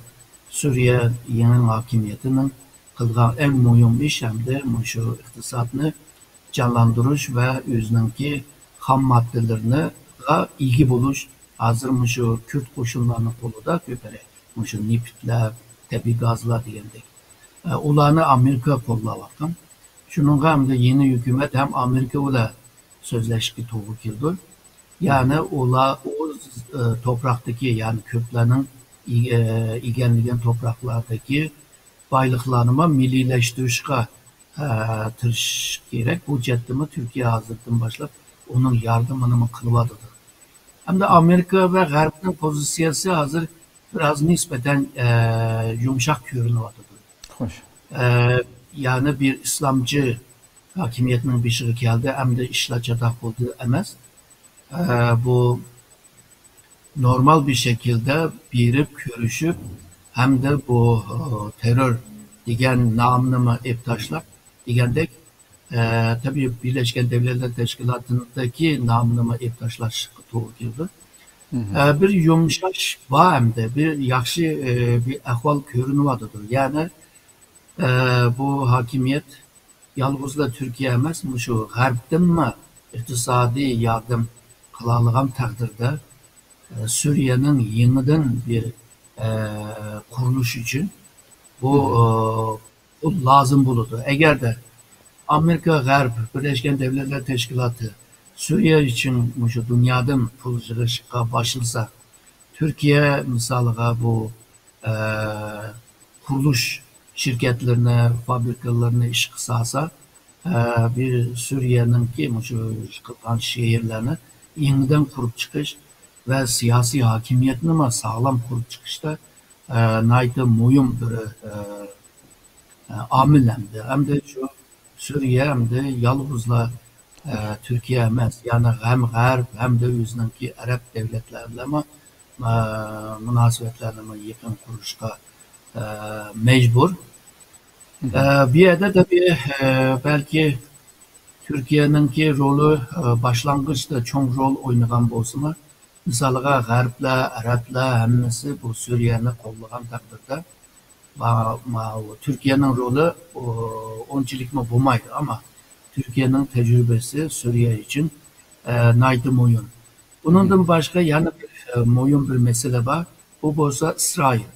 سۈرىيە يېڭى ھاكىمىيىتىنىڭ قىلغان ئەڭ مۇھىم ئىش ھەمدە مۇشۇ ئىقتىسادنى جانلاندۇرۇش ۋە ئۆزىنىڭكى خام ماددىلىرىغا ئىگە بولۇش، ھازىر مۇشۇ كۈرد قوشۇنلارنىڭ قولىدا كۆپرەك مۇشۇ نېفىتلەر، تەبىئىي گازلار دېگەندەك. ئە، ئۇلارنى ئامېرىكا قوللاۋاتقان. شۇنىڭغا ئەمدى يېڭى ھۆكۈمەت ھەم ئامېرىكا بىلەن سۆزلەشكە توغرا كېلىدۇ. يەنى ئۇلار ئۇ، ئە، توپراقتىكى، يەنى كۈردلەرنىڭ ئىگە-، ئىگىلىگەن توپراقلاردىكى بايلىقلارنىمۇ مىللىيلەشتۈرۈشكە، ئە، تىرىشىش كېرەك. بۇ جەھەتتىمۇ تۈركىيە ھازىردىن باشلاپ ئۇنىڭ ياردىمىنىمۇ قىلىۋاتىدۇ. ھەمدە ئامېرىكا ۋە غەربنىڭ پوزىتسىيەسى ھازىر بىراز نىسبەتەن، ئە، يۇمشاق كۆرۈنۈۋاتىدۇ. خوش. ئە، يەنى بىر ئىسلامچى ھاكىمىيەتنىڭ بېشىغا كەلدى، ئەمدى ئىشلار چاتاق بولدى ئەمەس. ئە، بۇ نورمال بىر شەكىلدە بېرىپ كۆرۈشۈپ، ھەمدە بۇ، ئە، تېررور دېگەن نامنىمۇ ئېلىپ تاشلاپ دېگەندەك، ئە، تەبىئىي بىرلەشكەن دۆلەتلەر تەشكىلاتىدىكى نامنىمۇ ئېلىپ تاشلاشقا توغرا كېلىدۇ. ئە، بىر يۇمشاش بار ئەمدى، بىر ياخشى، ئە، بىر ئەھۋال كۆرۈنۈۋاتىدۇ. يەنى، ئە، بۇ ھاكىمىيەت يالغۇزلا تۈركىيە ئەمەس، مۇشۇ غەربتىنمۇ ئىقتىسادىي ياردەم قىلالىغان تەقدىردە، ئە، سۈرىيەنىڭ يېڭىدىن بىر، ئە، قۇرۇلۇش ئۈچۈن بۇ، ئە، پۇل لازىم بولىدۇ. ئەگەردە ئامېرىكا، غەرب، بىرلەشكەن دەۋلەتلەر تەشكىلاتى سۈرىيە ئۈچۈن مۇشۇ دۇنيادىن پۇل يىغىشقا باشلىسا، تۈركىيە مىسالىغا بۇ، ئە، قۇرۇلۇش شىركەتلىرىنى، فابرىكىلىرىنى ئىشقا سالسا، ئە، بىر سۈرىيەنىڭكى مۇشۇ قىلغان شەھەرلەرنى يېڭىدىن قۇرۇپ چىقىش ۋە سىياسىي ھاكىمىيەتنىمۇ ساغلام قۇرۇپ چىقىشتا، ئە، ناھايىتى مۇھىم بىر، ئە، ئە، ئامىل ئەمدى. ئەمدى شۇ سۈرىيە ئەمدى يالغۇزلا، ئە، تۈركىيە ئەمەس، يەنى ھەم غەرب، ھەمدە ئۆزىنىڭكى ئەرەب دەۋلەتلەر بىلەنمۇ، ئە، مۇناسىۋەتلەرنىمۇ يېقىن قۇرۇشقا، ئە، مەجبۇر. ئە، بۇ يەردە تەبىئىي، ئە، بەلكى تۈركىيەنىڭكى رولى، ئە، باشلانغۇچتا چوڭ رول ئوينىغان بولسىمۇ، مىسالغا، غەربلەر، ئەرەبلەر ھەممىسى بۇ سۈرىيەنى قوللىغان تەقدىردە، ما-، ما-، تۈركىيەنىڭ رولى، ئۇ، ئۇنچىلىكمۇ بولمايدۇ، ئەمما تۈركىيەنىڭ تەجرىبىسى سۈرىيە ئۈچۈن، ئە، ناھايىتى مۇھىم. ئۇنىڭدىن باشقا يەنە بىر، ئە، مۇھىم بىر مەسىلە بار. ئۇ بولسا ئىسرائىل.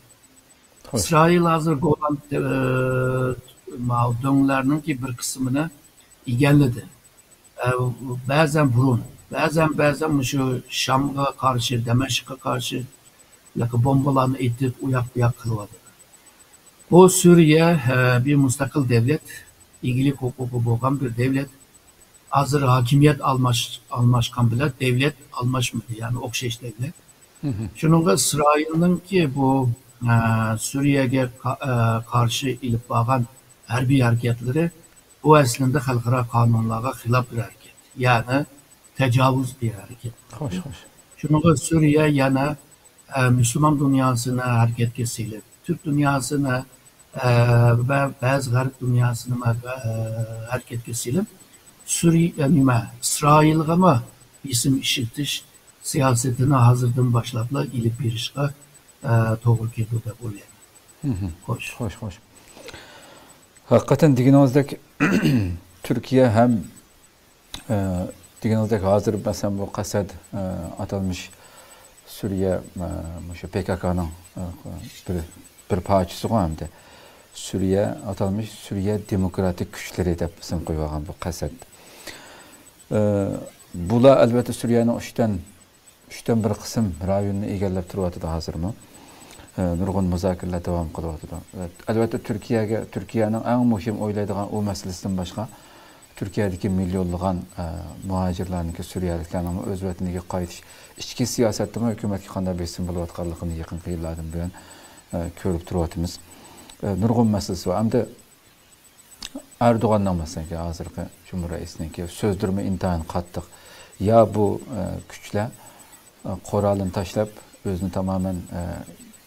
ئىسرائىل ھازىر گولان، ئە، ماۋۇ دۆڭلەرنىڭكى بىر قىسمىنى ئىگىلىدى. ئە، بەزەن بۇرۇن، بەزەن، بەزەن مۇشۇ شامغا قارشى، دەمەشققە قارشى بومبىلارنى ئېتىپ، ئۇياق-بۇياق قىلىۋاتىدۇ. بۇ سۈرىيە، ئە، بىر مۇستەقىل دەۋلەت، ئىگىلىك ھوقۇقى بولغان بىر دەۋلەت. ھازىر ھاكىمىيەت ئالماش-، ئالماشقان بىلەن دەۋلەت ئالماشمىدى، يەنى ئوخشاش دەۋلەت. شۇنىڭغا ئىسرائىلنىڭكى بۇ، ئە، سۈرىيەگە قا-، ئە، قارشى ئېلىپ بارغان ھەربىي ھەرىكەتلىرى بۇ ئەسلىدە خەلقئارا قانۇنلارغا خىلاپ بىر ھەرىكەت، يەنى تاجاۋۇز بىر ھەرىكەت. خوش، خوش. شۇنىڭغا سۈرىيە يەنە، ئە، مۇسۇلمان دۇنياسىنى ھەرىكەتكە سېلىپ، تۈرك دۇنياسىنى، ئە، ۋە بەزى غەرب دۇنياسىنى، ئە، ھەرىكەتكە سېلىپ، سۈرىيە، نېمە، ئىسرائىلغىمۇ بېسىم ئىشلىتىش سىياسىتىنى ھازىردىن باشلاپلا ئېلىپ بېرىشقا، ئە، توغرا كېلىدۇ دەپ ئويلايمەن. خوش. خوش، خوش. ھەقىقەتەن دېگىنىڭىزدەك، تۈركىيە ھەم، ئە، دېگىنىڭىزدەك ھازىر، مەسىلەن، بۇ قەسەد، ئە، ئاتالمىش سۈرىيە، ئە، مۇشۇ پېكاكانىڭ، ئە، بىر، بىر پارچىسىغۇ ئەمدى. سۈرىيە، ئاتالمىش سۈرىيە دېموكراتىك كۈچلىرى دەپ ئىسىم قويۇۋالغان بۇ قەسەد. ئە، بۇلار، ئەلۋەتتە، سۈرىيەنىڭ ئۈچتىن ئۈچتىن بىر قىسىم رايوننى ئىگىلەپ تۇرۇۋاتىدۇ ھازىرمۇ. ئە، نۇرغۇن مۇزاكىرىلەر داۋام قىلىۋاتىدۇ. ئە، ئەلۋەتتە، تۈركىيەگە، تۈركىيەنىڭ ئەڭ مۇھىم ئويلايدىغان ئۇ مەسىلىسىدىن باشقا، تۈركىيەدىكى مىليونلىغان، ئە، مۇھاجىرلارنىڭكى، سۈرىيەلىكلەرنىڭمۇ ئۆز ۋەتىنىگە قايتىش، ئىچكى سىياسەتتىمۇ ھۆكۈمەتكە قانداق بېسىم بولۇۋاتقانلىقىنى يېقىنقى يىللاردىن بۇيان، ئە، كۆرۈپ تۇرۇۋاتىمىز. ئە، نۇرغۇن مەسىلىسى بار. ئەمدى ئەردوغاننىڭ، مەسىلەن، ھازىرقى جۇمھۇر رەئىسىنىڭكى سۆزلىرىمۇ ئىنتايىن قاتتىق. يا بۇ، ئە، كۈچلەر، ئە، قورالىنى تاشلاپ، ئۆزىنى تامامەن، ئە،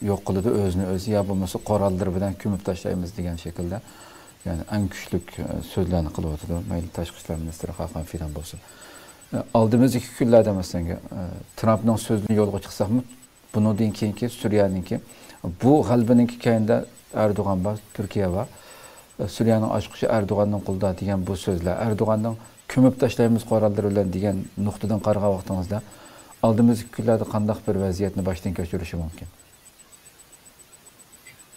يوق قىلىدۇ، ئۆزىنى ئۆزى، يا بولمىسا قوراللىرى بىلەن كۆمۈپ تاشلايمىز دېگەن شەكىلدە، يەنى ئەڭ كۈچلۈك، ئە، سۆزلەرنى قىلىۋاتىدۇ. مەيلى تاشقى ئىشلار مىنىستىرى خاقان فىدان بولسۇن. ئە، ئالدىمىزدىكى كۈنلەردە، مەسىلەن، ئە، ترامپنىڭ سۆزىنى يولغا چىقساقمۇ، بۇنىڭدىن كېيىنكى سۈرىيەنىڭكى، بۇ غەلىبىنىڭكى كەينىدە ئەردوغان بار، تۈركىيە بار. سۈرىيەنىڭ ئاچقۇچى ئەردوغاننىڭ قولىدا دېگەن بۇ سۆزلەر، ئەردوغاننىڭ كۆمۈپ تاشلايمىز قوراللىرى بىلەن دېگەن نۇقتىدىن قارىغان ۋاقتىڭىزدا، ئالدىمىزدىكى كۈنلەردە قانداق بىر ۋەزىيەتنى باشتىن كەچۈرۈشى مۇمكىن؟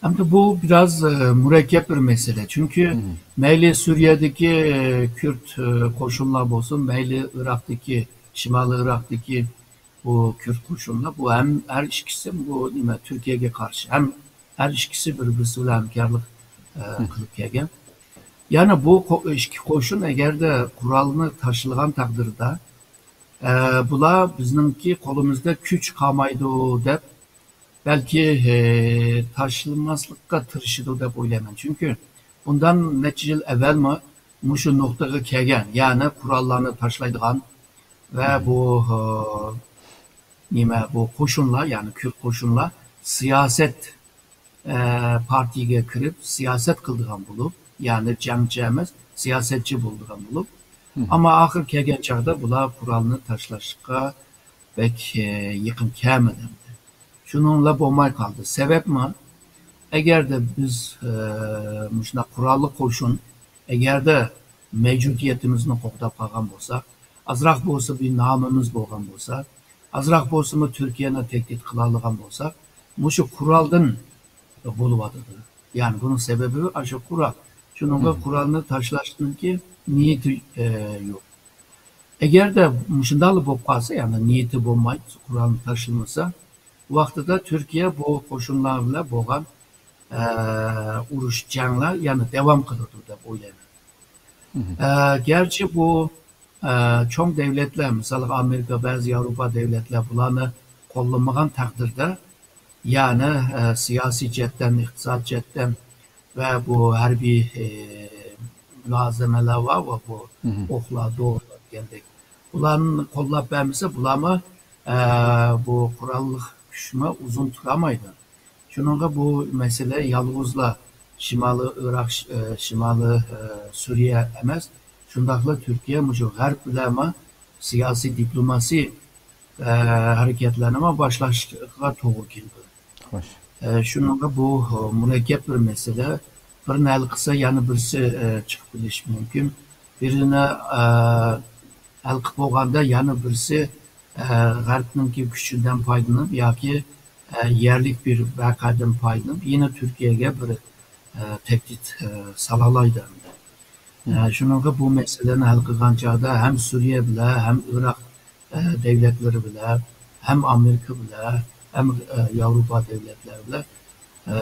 ئەمدى بۇ بىراز، ئە، مۇرەككەپ بىر مەسىلە. چۈنكى مەيلى سۈرىيەدىكى، ئە، كۈرد، ئە، قوشۇنلار بولسۇن، مەيلى ئىراقتىكى، شىمالىي ئىراقتىكى بۇ كۈرد قوشۇنلار، بۇ ھەم، ھەر ئىككىسى بۇ نېمە، تۈركىيەگە قارشى. ھەم ھەر ئىككىسى بىر-بىرسى بىلەن ھەمكارلىق، ئە، قىلىپ كەلگەن. يەنى بۇ قو-، ئىككى قوشۇن ئەگەردە قورالنى تاشلىغان تەقدىردە، ئە، بۇلار بىزنىڭكى قولىمىزدا كۈچ قالمايدۇ دەپ، بەلكى، ئە، تاشلىماسلىققا تىرىشىدۇ دەپ ئويلايمەن. چۈنكى بۇندان نەچچە يىل ئەۋۋەلمۇ مۇشۇ نۇقتىغا كەلگەن، يەنى قوراللارنى تاشلايدىغان ۋە بۇ، ئە، نېمە، بۇ قوشۇنلار، يەنى كۈرد قوشۇنلار سىياسەت، ئە، پارتىيىگە كىرىپ سىياسەت قىلىدىغان بولۇپ، يەنى جەڭچى ئەمەس، سىياسەتچى بولىدىغان بولۇپ، ئەمما ئاخىر كەلگەن چاغدا بۇلار قورالنى تاشلاشقا بەك، ئە، يېقىن كەلمىدى. شۇنىڭلا بولماي قالدى. سەۋەبمۇ، ئەگەردە بىز، ئە، مۇشۇنداق قوراللىق قوشۇن، ئەگەردە مەۋجۇدىيىتىمىزنى قوغداپ قالغان بولساق، ئازراق بولسا بىر نامىمىز بولغان بولسا، ئازراق بولسىمۇ تۈركىيەنى تەھدىت قىلالىغان بولساق، مۇشۇ قورالدىن بولۇۋاتىدۇ. يەنى بۇنىڭ سەۋەبى ئاشۇ قورال. شۇنىڭغا قورالنى تاشلاشنىڭكى نىيىتى، ئە، يوق. ئەگەردە مۇشۇنداقلا بولۇپ قالسا، يەنى نىيىتى بولماي، قورالنى تاشلىمىسا، ۋاقتىدا تۈركىيە بۇ قوشۇنلار بىلەن بولغان، ئە، ئۇرۇش، جەڭلەر يەنە داۋام قىلىدۇ دەپ ئويلايمەن. ئە، گەرچە بۇ، ئە، چوڭ دۆلەتلەر، مىسالغا ئامېرىكا، بەزى ياۋروپا دۆلەتلەر بۇلارنى قوللىمىغان تەقدىردە، يەنى، ئە، سىياسىي جەھەتتىن، ئىقتىساد جەھەتتىن ۋە بۇ ھەربىي، ئە، مۇلازىمەتلەر بار ۋە بۇ ئوقلار، دورىلار دېگەندەك. بۇلارنى قوللاپ بەرمىسە، بۇلارمۇ، ئە، بۇ قوراللىق كۈچمۇ ئۇزۇن تۇرالمايدۇ. شۇنىڭغا بۇ مەسىلە يالغۇزلا شىمالىي ئىراق، ئە، شىمالىي، ئە، سۈرىيە ئەمەس، شۇنداقلا تۈركىيە مۇشۇ غەرب بىلەنمۇ سىياسىي دىپلوماسىي، ئە، ھەرىكەتلەرنىمۇ باشلاشقا توغرا كېلىدۇ. خوش. ئە، شۇنىڭغا بۇ، ئە، مۇرەككەپ بىر مەسىلە. بىرىنى ھەل قىلسا، يەنە بىرسى، ئە، چىقىپ كېلىشى مۇمكىن. بىرىنى، ئە، ھەل قىلىپ بولغاندا يەنە بىرسى، ئە، غەربنىڭكى كۈچىدىن پايدىلىنىپ ياكى، ئە، يەرلىك بىر ۋەقەدىن پايدىلىنىپ يەنە تۈركىيەگە بىر، ئە، تەھدىت، ئە، سالالايدۇ ئەمدى. ئە، شۇنىڭغا بۇ مەسىلىنى ھەل قىلغان چاغدا ھەم سۈرىيە بىلەن، ھەم ئىراق، ئە، دۆلەتلىرى بىلەن، ھەم ئامېرىكا بىلەن، ھەم، ئە، ياۋروپا دۆلەتلىرى بىلەن ئە،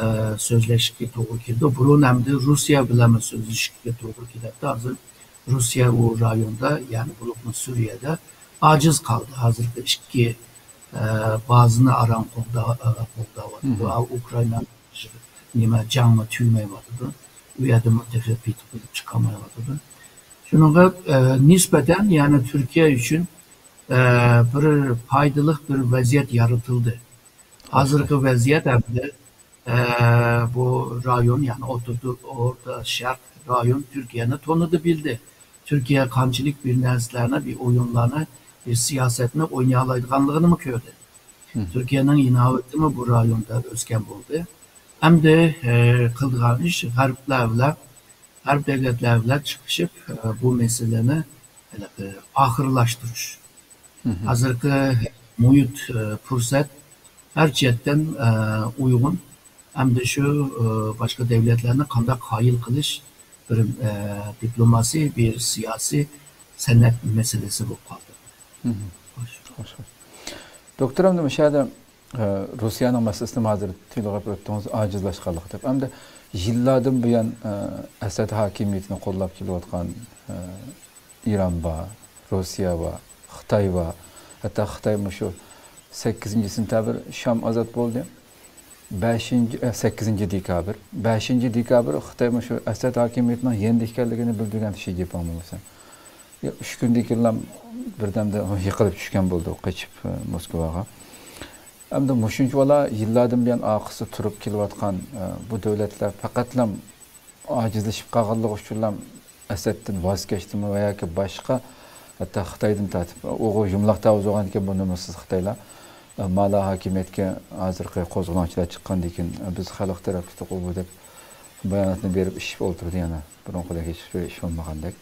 سۆزلەشكە توغرا كېلىدۇ. بۇرۇن ئەمدى روسىيە بىلەنمۇ سۆزلىشىشكە توغرا كېلەتتى. ھازىر روسىيە ئۇ رايوندا، يەنى بولۇپمۇ سۈرىيەدە ئاجىز قالدى. ھازىرقى ئىككى، ئە، بازىنى ئاران قوغدا-، ئە، قوغداۋاتىدۇ. ئا، ئۇكرائىنا نېمە جەڭمۇ تۈگىمەيۋاتىدۇ. ئۇ يەردىمۇ تېخى پېتىپ كېلىپ چىقالمايۋاتىدۇ. شۇنىڭغا، ئە، نىسبەتەن، يەنى تۈركىيە ئۈچۈن، ئە، بىر پايدىلىق بىر ۋەزىيەت يارىتىلدى. ھازىرقى ۋەزىيەت ئەمدى، ئە، بۇ رايون، يەنى ئوتتۇرا، ئورتا شەرق رايون تۈركىيەنى تونۇدى، بىلدى. تۈركىيە قانچىلىك بىر نەرسىلەرنى، بىر ئويۇنلارنى، بىر سىياسەتنى ئوينىيالايدىغانلىقىنىمۇ كۆردى. تۈركىيەنىڭ ئىناۋىتىمۇ بۇ رايوندا ئۆسكەن بولدى. ئەمدى، ئە، قىلىدىغان ئىش غەربلەر بىلەن، غەرب دۆلەتلەر بىلەن چىقىشىپ، ئە، بۇ مەسىلىنى ھېلىقى ئاخىرلاشتۇرۇش. ھازىرقى مۇھىت، ئە، پۇرسەت ھەر جەھەتتىن، ئە، ئۇيغۇن. ئەمدى شۇ، ئە، باشقا دۆلەتلەرنى قانداق قايىل قىلىش بىر، ئە، دىپلوماسىي، بىر سىياسىي سەنئەت مەسىلىسى بولۇپ قالدى. خوش. دوكتور، ئەمدى مۇشۇ يەردە، ئە، روسىيەنىڭ مەسىلىسىنى ھازىر تىلغا ئېلىپ ئۆتتىڭىز، ئاجىزلاشقانلىقى دەپ. ئەمدى يىللاردىن بۇيان، ئە، ئەسەد ھاكىمىيىتىنى قوللاپ كېلىۋاتقان، ئە، ئىران بار، روسىيە بار، خىتاي بار. ھەتتا خىتاي مۇشۇ سەككىزىنچى سېنتەبىر شام ئازاد بولدى. بەشىنچى، ئە، سەككىزىنچى دېكابىر. بەشىنچى دېكابىر خىتاي مۇشۇ ئەسەد ھاكىمىيىتىنىڭ يېنىدا ئىكەنلىكىنى بىلدۈرگەن شى جىنپىڭ بولمىسا. يا، ئۈچ كۈندىن كېيىنلا بىردەمدە يىقىلىپ چۈشكەن بولدى، قېچىپ، ئە، موسكۋاغا. ئەمدى مۇشۇنچىۋالا يىللاردىن بۇيان ئارقىسىدا تۇرۇپ كېلىۋاتقان، ئە، بۇ دۆلەتلەر پەقەتلا ئاجىزلىشىپ قالغانلىقى ئۈچۈنلا ئەسەدتىن ۋاز كەچتىمۇ ۋە ياكى باشقا، ھەتتا خىتايدىن تارتىپ، ئۇيغۇر يۇمىلاق تاۋۇز بولغاندىكىن بۇ نومۇسسىز خىتايلار، ئە، مالا ھاكىمىيەتكە ھازىرقى قوزغىلاڭچىلار چىققاندىن كېيىن، ئە، بىز خەلق تەرەپ تۇتۇق ئۇ بۇ دەپ باياناتنى بېرىپ ئىششىپ ئولتۇردى يەنە. بۇرۇنقىدەك ھېچبىر ئىش بولمىغاندەك.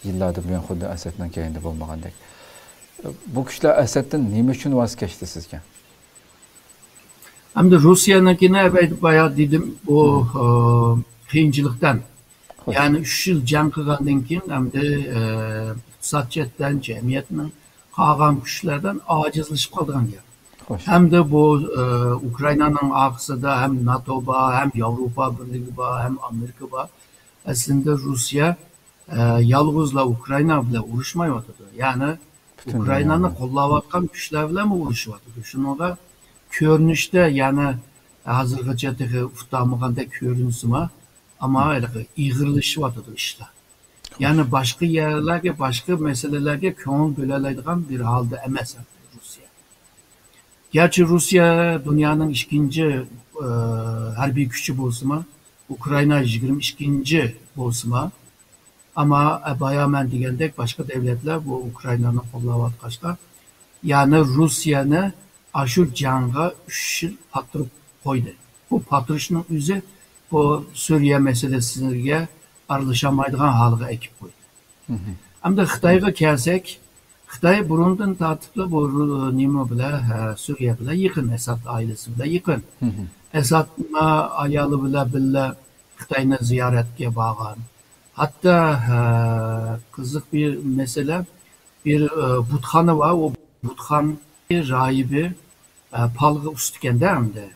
يىللاردىن بۇيان خۇددى ئەسەدنىڭ كەينىدە بولمىغاندەك. ئە، بۇ كۈچلەر ئەسەدتىن نېمە ئۈچۈن ۋاز كەچتى سىزچە؟ ئەمدى روسىيەنىڭكىنى بايا دېدىم، بۇ، ئە، قىيىنچىلىقتىن. خوش. يەنى ئۈچ يىل جەڭ قىلغاندىن كېيىن ئەمدى، ئە، ئىقتىساد جەھەتتىن، جەمئىيەتنىڭ قالغان كۈچلەردىن ئاجىزلىشىپ قالىدىغان گەپ. خوش. ھەمدە بۇ، ئە، ئۇكرائىنانىڭ ئارقىسىدا ھەم ناتو بار، ھەم ياۋروپا بىرلىكى بار، ھەم ئامېرىكا بار. ئەسلىندە روسىيە، ئە، يالغۇزلا ئۇكرائىنا بىلەن ئۇرۇشمايۋاتىدۇ. يەنى پۈتۈن ئۇكرائىنانى دۇنيانى قوللاۋاتقان كۈچلەر بىلەنمۇ ئۇرۇشۇۋاتىدۇ. شۇنىڭغا كۆرۈنۈشتە، يەنى ھازىرغىچە تېخى ئۇتالمىغاندەك كۆرۈنسىمۇ، ئەمما ھېلىقى ئېغىرلىشىۋاتىدۇ ئىشلار. يەنى باشقا يەرلەرگە، باشقا مەسىلىلەرگە كۆڭۈل بۆلەلەيدىغان بىر ھالدا ئەمەس روسىيە. گەرچە روسىيە دۇنيانىڭ ئىككىنچى، ئى، ھەربىي كۈچى بولسىمۇ، ئۇكرائىنا يىگىرمە ئىككىنچى بولسىمۇ، ئەمما، ئە، بايا مەن دېگەندەك باشقا دۆلەتلەر بۇ ئۇكرائىنانى قوللاۋاتقاچقا، يەنى روسىيەنى ئاشۇ جەڭگە ئۈچ يىل پاتتۇرۇپ قويدى. بۇ پاتتۇرۇشنىڭ ئۆزى بۇ سۈرىيە مەسىلىسىگە ئارىلىشالمايدىغان ھالغا ئەكىپ قويدى. ئەمدى خىتايغا كەلسەك، خىتاي بۇرۇندىن تارتىپلا بۇ نېمە بىلەن، ھە، سۈرىيە بىلەن يېقىن، ئەساد ئائىلىسى بىلەن يېقىن. ئەسادمۇ ئايالى بىلەن بىللە خىتاينى زىيارەتكە بارغان. ھەتتا، ھە، قىزىق بىر مەسىلە، بىر، ئە، بۇتخانا بار، ئۇ بۇتخانا راھىبى، ئە، پالغا ئۇستىكەندە ئەمدى.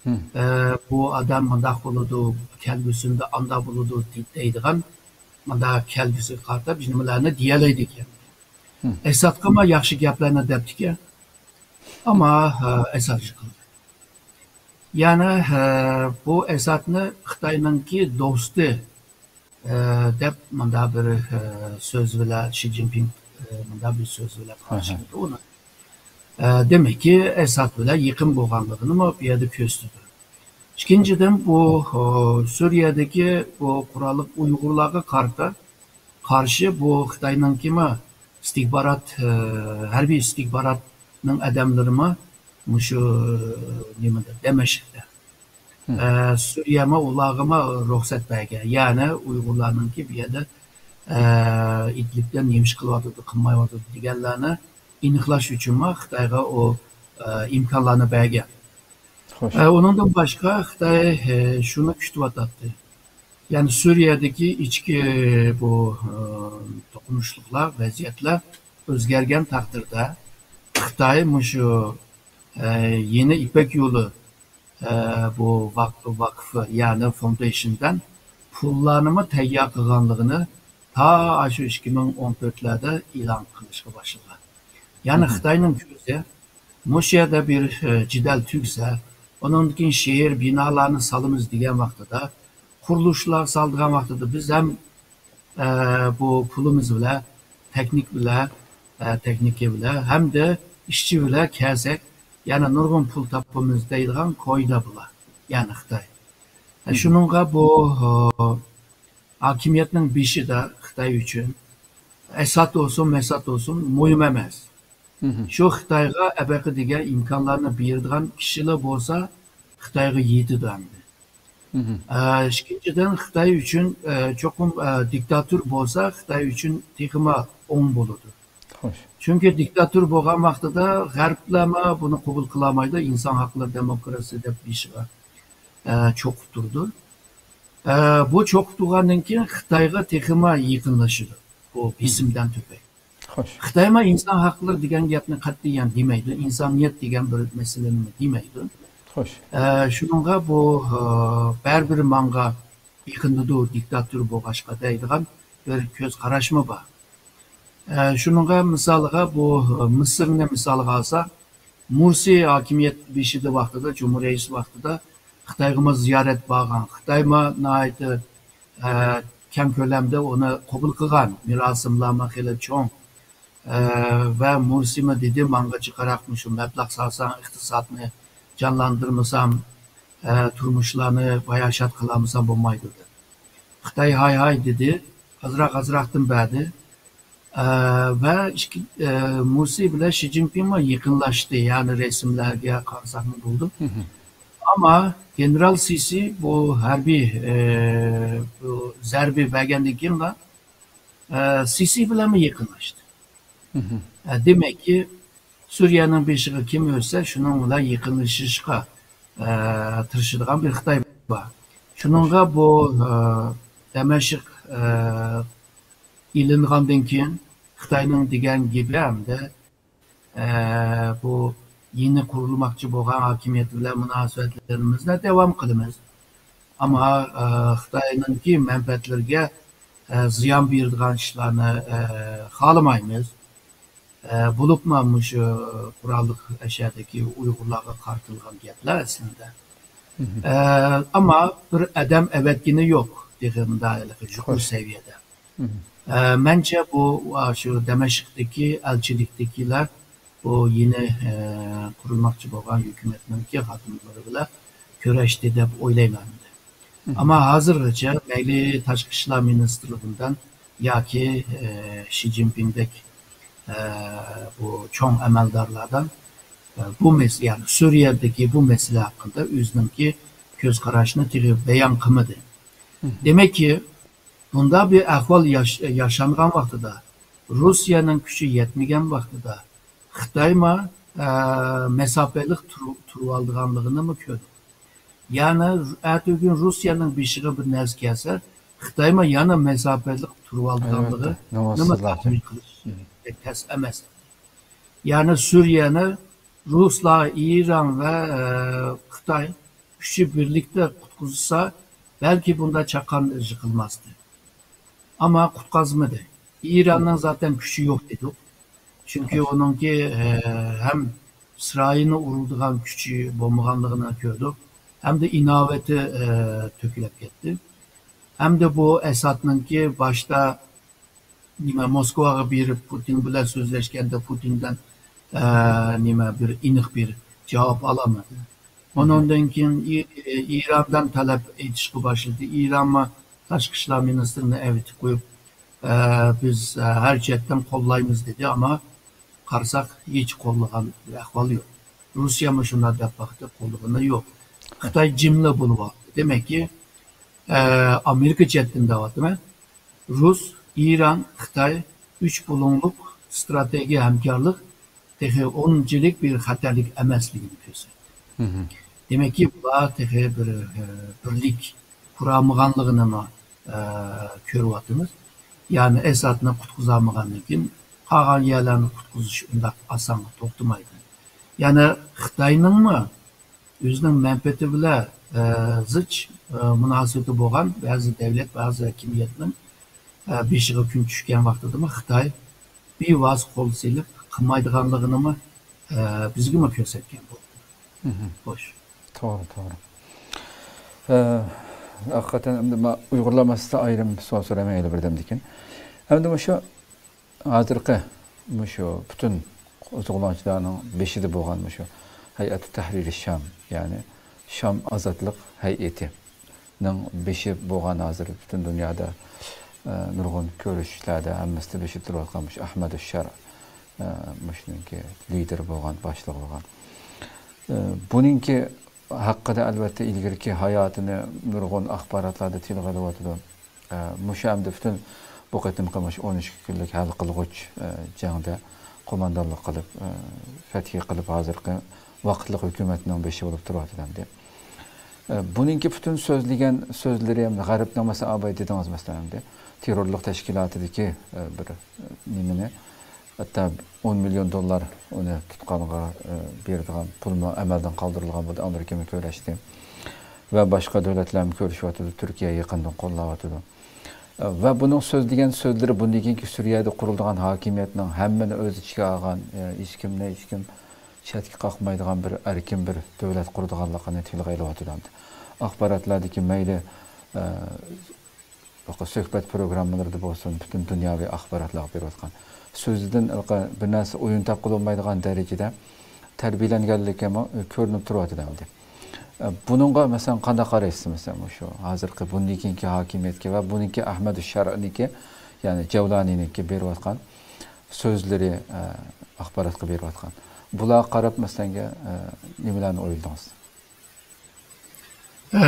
ئە، بۇ ئادەم مۇنداق بولىدۇ، كەلگۈسىدە ئانداق بولىدۇ دەيدىغان، مۇنداق كەلگۈسىگە قارىتا بىر نېمىلەرنى دېيەلەيدىكەن. ئەسادقىمۇ ياخشى گەپلەرنى دەپتىكەن. ئەمما، ئە، ئەساد يىقىلدى. يەنى، ئە، بۇ ئەسادنى خىتاينىڭكى دوستى، ئە، دەپ مۇنداق بىر، ئە، سۆز بىلەن شى جىنپىڭ، ئە، مۇنداق بىر سۆز بىلەن قارشى ئالدى ئۇنى. ئە، دېمەككى، ئەساد بىلەن يېقىن بولغانلىقىنىمۇ بۇ يەردە كۆرسىتىدۇ. ئىككىنچىدىن، بۇ، ئۇ، سۈرىيەدىكى بۇ قوراللىق ئۇيغۇرلارغا قارىتا، قارشى بۇ خىتاينىڭكىمۇ ئىستىخبارات، ئە، ھەربىي ئىستىخباراتنىڭ ئادەملىرىمۇ مۇشۇ نېمىدە، دەمەشقتە. ئە، سۈرىيەمۇ ئۇلارغىمۇ رۇخسەت بەرگەن. يەنى ئۇيغۇرلارنىڭكى بۇ يەردە، ئە، ئىدلىبتە نېمە ئىش قىلىۋاتىدۇ، قىلمايۋاتىدۇ دېگەنلەرنى ئېنىقلاش ئۈچۈنمۇ خىتايغا ئۇ، ئە، ئىمكانلارنى بەرگەن. ئە، ئۇنىڭدىن باشقا خىتاي، ئە، شۇنى كۈتۈۋاتاتتى. يەنى سۈرىيەدىكى ئىچكى بۇ، ئە، توقۇنۇشلۇقلار، ۋەزىيەتلەر ئۆزگەرگەن تەقدىردە خىتاي مۇشۇ، ئە، يېڭى يىپەك يولى ئە، بۇ ۋاق-، ۋاقفى، يەنى فوندېيشندىن پۇللارنىمۇ تەييار قىلغانلىقىنى تا ئاشۇ ئىككى مىڭ ئون تۆتلەردە ئېلان قىلىشقا باشلىغان. يەنى خىتاينىڭ كۆزى مۇشۇ يەردە بىر، ئە، جېدەل تۈگسە، ئۇنىڭدىن كېيىن شەھەر بىنالارنى سالىمىز دېگەن ۋاقتىدا، قۇرۇلۇشلار سالىدىغان ۋاقتىدا بىز ھەم ئە، بۇ پۇلىمىز بىلەن، تېخنىك بىلەن، ئە، تېخنىكا بىلەن ھەمدە ئىشچى بىلەن كەلسەك، يەنە نۇرغۇن پۇل تاپىمىز دەيدىغان كويدا بۇلار، يەنى خىتاي. ئە، شۇنىڭغا بۇ، ئە، ھاكىمىيەتنىڭ بېشىدا خىتاي ئۈچۈن ئەساد بولسۇن، مەساد بولسۇن، مۇھىم ئەمەس. شۇ خىتايغا ئەبەقە دېگەن ئىمكانلارنى بېرىدىغان كىشىلەر بولسا، خىتايغا يېتىدۇ ئەمدى. ئە، ئىككىنچىدىن، خىتاي ئۈچۈن، ئە، چوقۇم، ئە، دىكتاتور بولسا، خىتاي ئۈچۈن تېخىمۇ ئوڭ بولىدۇ. چۈنكى دىكتاتور بولغان ۋاقتىدا غەربلەرمۇ بۇنى قوبۇل قىلالمايدۇ، ئىنسان ھەقلىرى، دېموكراتىيە دەپ بېشىغا، ئە، چوقۇپ تۇرىدۇ. ئە، بۇ چوقۇپ تۇرغاندىن كېيىن خىتايغا تېخىمۇ يېقىنلىشىدۇ بۇ بېسىمدىن تۈپەيلى. خىتايمۇ ئىنسان ھەقلىرى دېگەن گەپنى قەتئىيەن دېمەيدۇ، ئىنسانىيەت دېگەن بىر مەسىلىنىمۇ دېمەيدۇ. ئە، شۇنىڭغا بۇ، ئە، بەرىبىر ماڭغا يېقىنلىدۇ، دىكتاتور بولغاچقا دەيدىغان بىر كۆز قاراشمۇ بار. ئە، شۇنىڭغا مىسالغا بۇ، ئە، مىسىرنى مىسالغا ئالساق، مۇرسى ھاكىمىيەت بېشىدا ۋاقتىدا، جۇمھۇر رەئىس ۋاقتىدا خىتايغىمۇ زىيارەت بارغان. خىتايمۇ ناھايىتى، ئە، كەڭ كۆلەمدە ئۇنى قوبۇل قىلغان. مېراسىملارمۇ خېلى چوڭ. ئە، ۋە مۇرسىمۇ دېدى، ماڭغا جىقراق مۇشۇ مەبلەغ سالساڭ، ئىقتىسادنى جانلاندۇرمىسام، ئە، تۇرمۇشلارنى باياشات قىلالمىسام بولمايدۇ دېدى. خىتاي ھاي ھاي دېدى، ئازراق ئازراقتىن بەردى. ئە، ۋە ئىككى، ئە، مۇرسى بىلەن شى جىنپىڭمۇ يېقىنلاشتى، يەنى رەسىملەرگە قارىساقمۇ بولىدۇ. ئەمما گېنېرال سىسى بۇ ھەربىي، ئە، بۇ زەربە بەرگەندىن كېيىنلا، ئە، سىسى بىلەنمۇ يېقىنلاشتى. ئە، دېمەككى، سۈرىيەنىڭ بېشىغا كىم ئۆتسە، شۇنىڭ بىلەن يېقىنلىشىشقا، ئە، تىرىشىدىغان بىر خىتاي بار. شۇنىڭغا بۇ، ئە، دەمەشق، ئە، ئېلىنغاندىن كېيىن خىتاينىڭ دېگەن گېپى ھەمدە، ئە، بۇ يېڭى قۇرۇلماقچى بولغان ھاكىمىيەت بىلەن مۇناسىۋەتلىرىمىزنى داۋام قىلىمىز. ئەمما، ئە، خىتاينىڭكى مەنپەئەتلىرىگە، ئە، زىيان بېرىدىغان ئىشلارنى، ئە، خالىمايمىز. ئە، بولۇپمۇ مۇشۇ قوراللىق ئەشەدىكى ئۇيغۇرلارغا قارىتىلغان گەپلەر ئەسلىدە. ئە، ئەمما بىر ئادەم ئەۋەتكىنى يوق، تېخى مۇنداق ھېلىقى يۇقىرى سەۋىيەدە. ئە، مەنچە بۇ، ئا، شۇ دەمەشقتىكى ئەلچىلىكتىكىلەر بۇ يېڭى، ئە، قۇرۇلماقچى بولغان ھۆكۈمەتنىڭكى خادىملىرى بىلەن كۆرۈشتى دەپ ئويلايمەن. ئەمما ھازىرغىچە مەيلى تاشقى ئىشلار مىنىستىرلىقىدىن ياكى، ئە، شى جىنپىڭدەك، ئە، بۇ چوڭ ئەمەلدارلاردىن، ئە، بۇ مەسىلە، يەنى سۈرىيەدىكى بۇ مەسىلە ھەققىدە ئۆزىنىڭكى كۆز قاراشىنى تېخى بايان قىلمىدى. دېمەككى، بۇنداق بىر ئەھۋال ياش-، ياشانغان ۋاقتىدا، روسىيەنىڭ كۈچى يەتمىگەن ۋاقتىدا خىتايما، ئە، مەساپىلىق تۇرۇ-، تۇرۇۋالىدىغانلىقىنىمۇ كۆردۇق. يەنى ئەتىگۈن روسىيەنىڭ بېشىغا بىر نەرسە كەلسە، خىتايما يەنە مەساپىلىق تۇرۇۋالىدىغانلىقىنىمۇ تەخمىن قىلىش تەس ئەمەس. يەنى سۈرىيەنى رۇسلار، ئىران ۋە، ئە، خىتاي ئۈچى بىرلىكتە قۇتقۇزسا، بەلكى بۇنداق چاققان ئىش قىلماستى. ئەمما قۇتقازمىدى. ئىراننىڭ زاتەن كۈچى يوق دېدۇق. چۈنكى ئۇنىڭكى، ئە، ھەم ئىسرائىلنى ئۇرىدىغان كۈچى بولمىغانلىقىنى كۆردۇق، ھەمدە ئىناۋىتى، ئە، تۆكۈلۈپ كەتتى. ھەمدە بۇ ئەسادنىڭكى باشتا نېمە، موسكۋاغا بېرىپ، پۇتىن بىلەن سۆزلەشكەندە، پۇتىندىن، ئە، نېمە، بىر ئېنىق بىر جاۋاب ئالالمىدى. ئۇنىڭدىن كېيىن ئى-، ئىراندىن تەلەپ ئېيتىشقا باشلىدى. ئىرانمۇ تاشقى ئىشلار مىنىستىرىنى ئەۋېتىپ قويۇپ، ئە، بىز، ئە، ھەر جەھەتتىن قوللايمىز دېدى، ئەمما قارىساق، ھېچ قوللىغان بىر ئەھۋال يوق. روسىيەمۇ شۇنداق دەپ باقتى، قوللىغىنى يوق. خىتاي جىملا بولۇۋالدى. دېمەككى، ئە، ئامېرىكا جەھەتتىن دەۋاتىمەن. رۇس، ئىران، خىتاي ئۈچ بۇلۇڭلۇق ئىستراتېگىيە ھەمكارلىق تېخى ئۇنچىلىك بىر خەتەرلىك ئەمەسلىكىنى كۆرسەتتى. دېمەككى، بۇلار تېخى بىر، ئە، بىرلىك قۇرالمىغانلىقىنىمۇ، ئە، كۆرۈۋاتىمىز. يەنى ئەسادنى قۇتقۇزالمىغاندىن كېيىن، قالغان يەرلەرنى قۇتقۇزۇش ئۇنداق ئاسانغا توختىمايدۇ. يەنى خىتاينىڭمۇ ئۆزىنىڭ مەنپەئەتى بىلەن، ئە، زىچ، ئە، مۇناسىۋىتى بولغان بەزى دەۋلەت، بەزى ھاكىمىيەتنىڭ، ئە، بېشىغا كۈن چۈشكەن ۋاقتىدىمۇ خىتاي بىۋاسىتە قول سېلىپ قىلمايدىغانلىقىنىمۇ، ئە، بىزگىمۇ كۆرسەتكەن بولدى. خوش. توغرا، توغرا. ئە، ھەقىقەتەن، ئەمدى مانا ئۇيغۇرلار مەسىلىسىدە ئايرىم سوئال سورايمەن ھېلى بىردەمدىن كېيىن. ئەمدى مۇشۇ ھازىرقى مۇشۇ پۈتۈن قوزغىلاڭچىلارنىڭ بېشىدا بولغان مۇشۇ ھەيئەت تەھرىر شام، يەنى شام ئازادلىق ھەيئىتىنىڭ بېشى بولغان، ھازىر پۈتۈن دۇنيادا، ئە، نۇرغۇن كۆرۈشۈشلەردە ھەممىسىدە بېشىدا تۇرۇۋاتقان مۇشۇ ئەھمەدۇ شەرئ، ئە، مۇشۇنىڭكى لىدېرى بولغان، باشلىقى بولغان. ئە، بۇنىڭكى ھەققىدە ئەلۋەتتە ئىلگىرىكى ھاياتىنى نۇرغۇن ئاخباراتلاردا تىلغا ئېلىۋاتىدۇ. ئە، مۇشۇ ئەمدى پۈتۈن بۇ قېتىمقى مۇشۇ ئون ئىككى كۈنلۈك ھەل قىلغۇچ، ئە، جەڭدە قوماندانلىق قىلىپ، ئە، فەتھى قىلىپ، ھازىرقى ۋاقىتلىق ھۆكۈمەتنىڭ بېشى بولۇپ تۇرۇۋاتىدۇ ئەمدى. ئە، بۇنىڭكى پۈتۈن سۆزلىگەن سۆزلىرى، غەربنىڭ، مەسىلەن، ئاباي دېدىڭىز، مەسىلەن، ئەمدى تېررورلۇق تەشكىلاتىدىكى، ئە، بىر، ئە، نېمىنى، ھەتتا ئون مىليون دوللار ئۇنى تۇتقانغا، ئە، بېرىدىغان پۇلمۇ ئەمەلدىن قالدۇرۇلغان بولدى، ئامېرىكىمۇ كۆرۈشتى. ۋە باشقا دۆلەتلەرمۇ كۆرۈشۈۋاتىدۇ، تۈركىيە يېقىندىن قوللاۋاتىدۇ. ئە، ۋە بۇنىڭ سۆزلىگەن سۆزلىرى بۇندىن كېيىنكى سۈرىيەدە قۇرۇلىدىغان ھاكىمىيەتنىڭ ھەممىنى ئۆز ئىچىگە ئالغان، ئە، ھېچكىمنى ھېچكىم چەتكە قاقمايدىغان بىر ئەركىن بىر دۆلەت قۇرىدىغانلىقىنى تىلغا ئېلىۋاتىدۇ. ئاخباراتلاردىكى مەيلى، ئە، سۆھبەت پروگراممىلىرىدا بولسۇن، پۈتۈن دۇنياۋى ئاخباراتلارغا بېرىۋاتقان سۆزىدىن بىر نەرسە ئويۇن تاپقىلى بولمايدىغان دەرىجىدە تەربىيەلەنگەنلىكىمۇ كۆرۈنۈپ تۇرۇۋاتىدۇ ئەمدى. بۇنىڭغا، مەسىلەن، قانداق قارايسىز، مەسىلەن، مۇشۇ ھازىرقى بۇندىن كېيىنكى ھاكىمىيەتكە ۋە بۇنىڭكى ئەھمەد شەرئنىڭكى، يەنى جەۋلانىنىڭكى بېرىۋاتقان سۆزلىرى، ئە، ئاخباراتقا بېرىۋاتقان. بۇلارغا قاراپ، مەسىلەن، ئە، نېمىلەرنى ئويلىدىڭىز؟ ئە،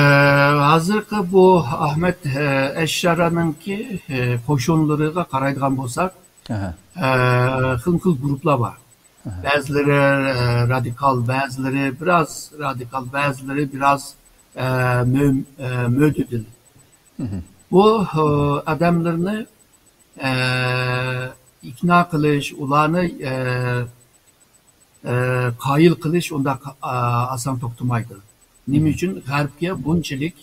ھازىرقى بۇ ئەھمەد، ئە، ئەششارانىڭكى، ئە، قوشۇنلىرىغا قارايدىغان بولساق، ئەھە. ئە، خىلمۇ خىل گۇرۇپپىلار بار. ئەھە. بەزىلىرى، ئە، رادىكال، بەزىلىرى بىراز رادىكال، بەزىلىرى بىراز، ئە، مۆ-، ئە، مۆتىدىل. مھم. بۇ، ئە، ئادەملەرنى، ئە، ئىقنا قىلىش، ئۇلارنى، ئە، ئە، قايىل قىلىش ئۇنداق، ئا، ئاسان توختىمايدۇ. نېمە ئۈچۈن؟ غەربكە بۇنچىلىك،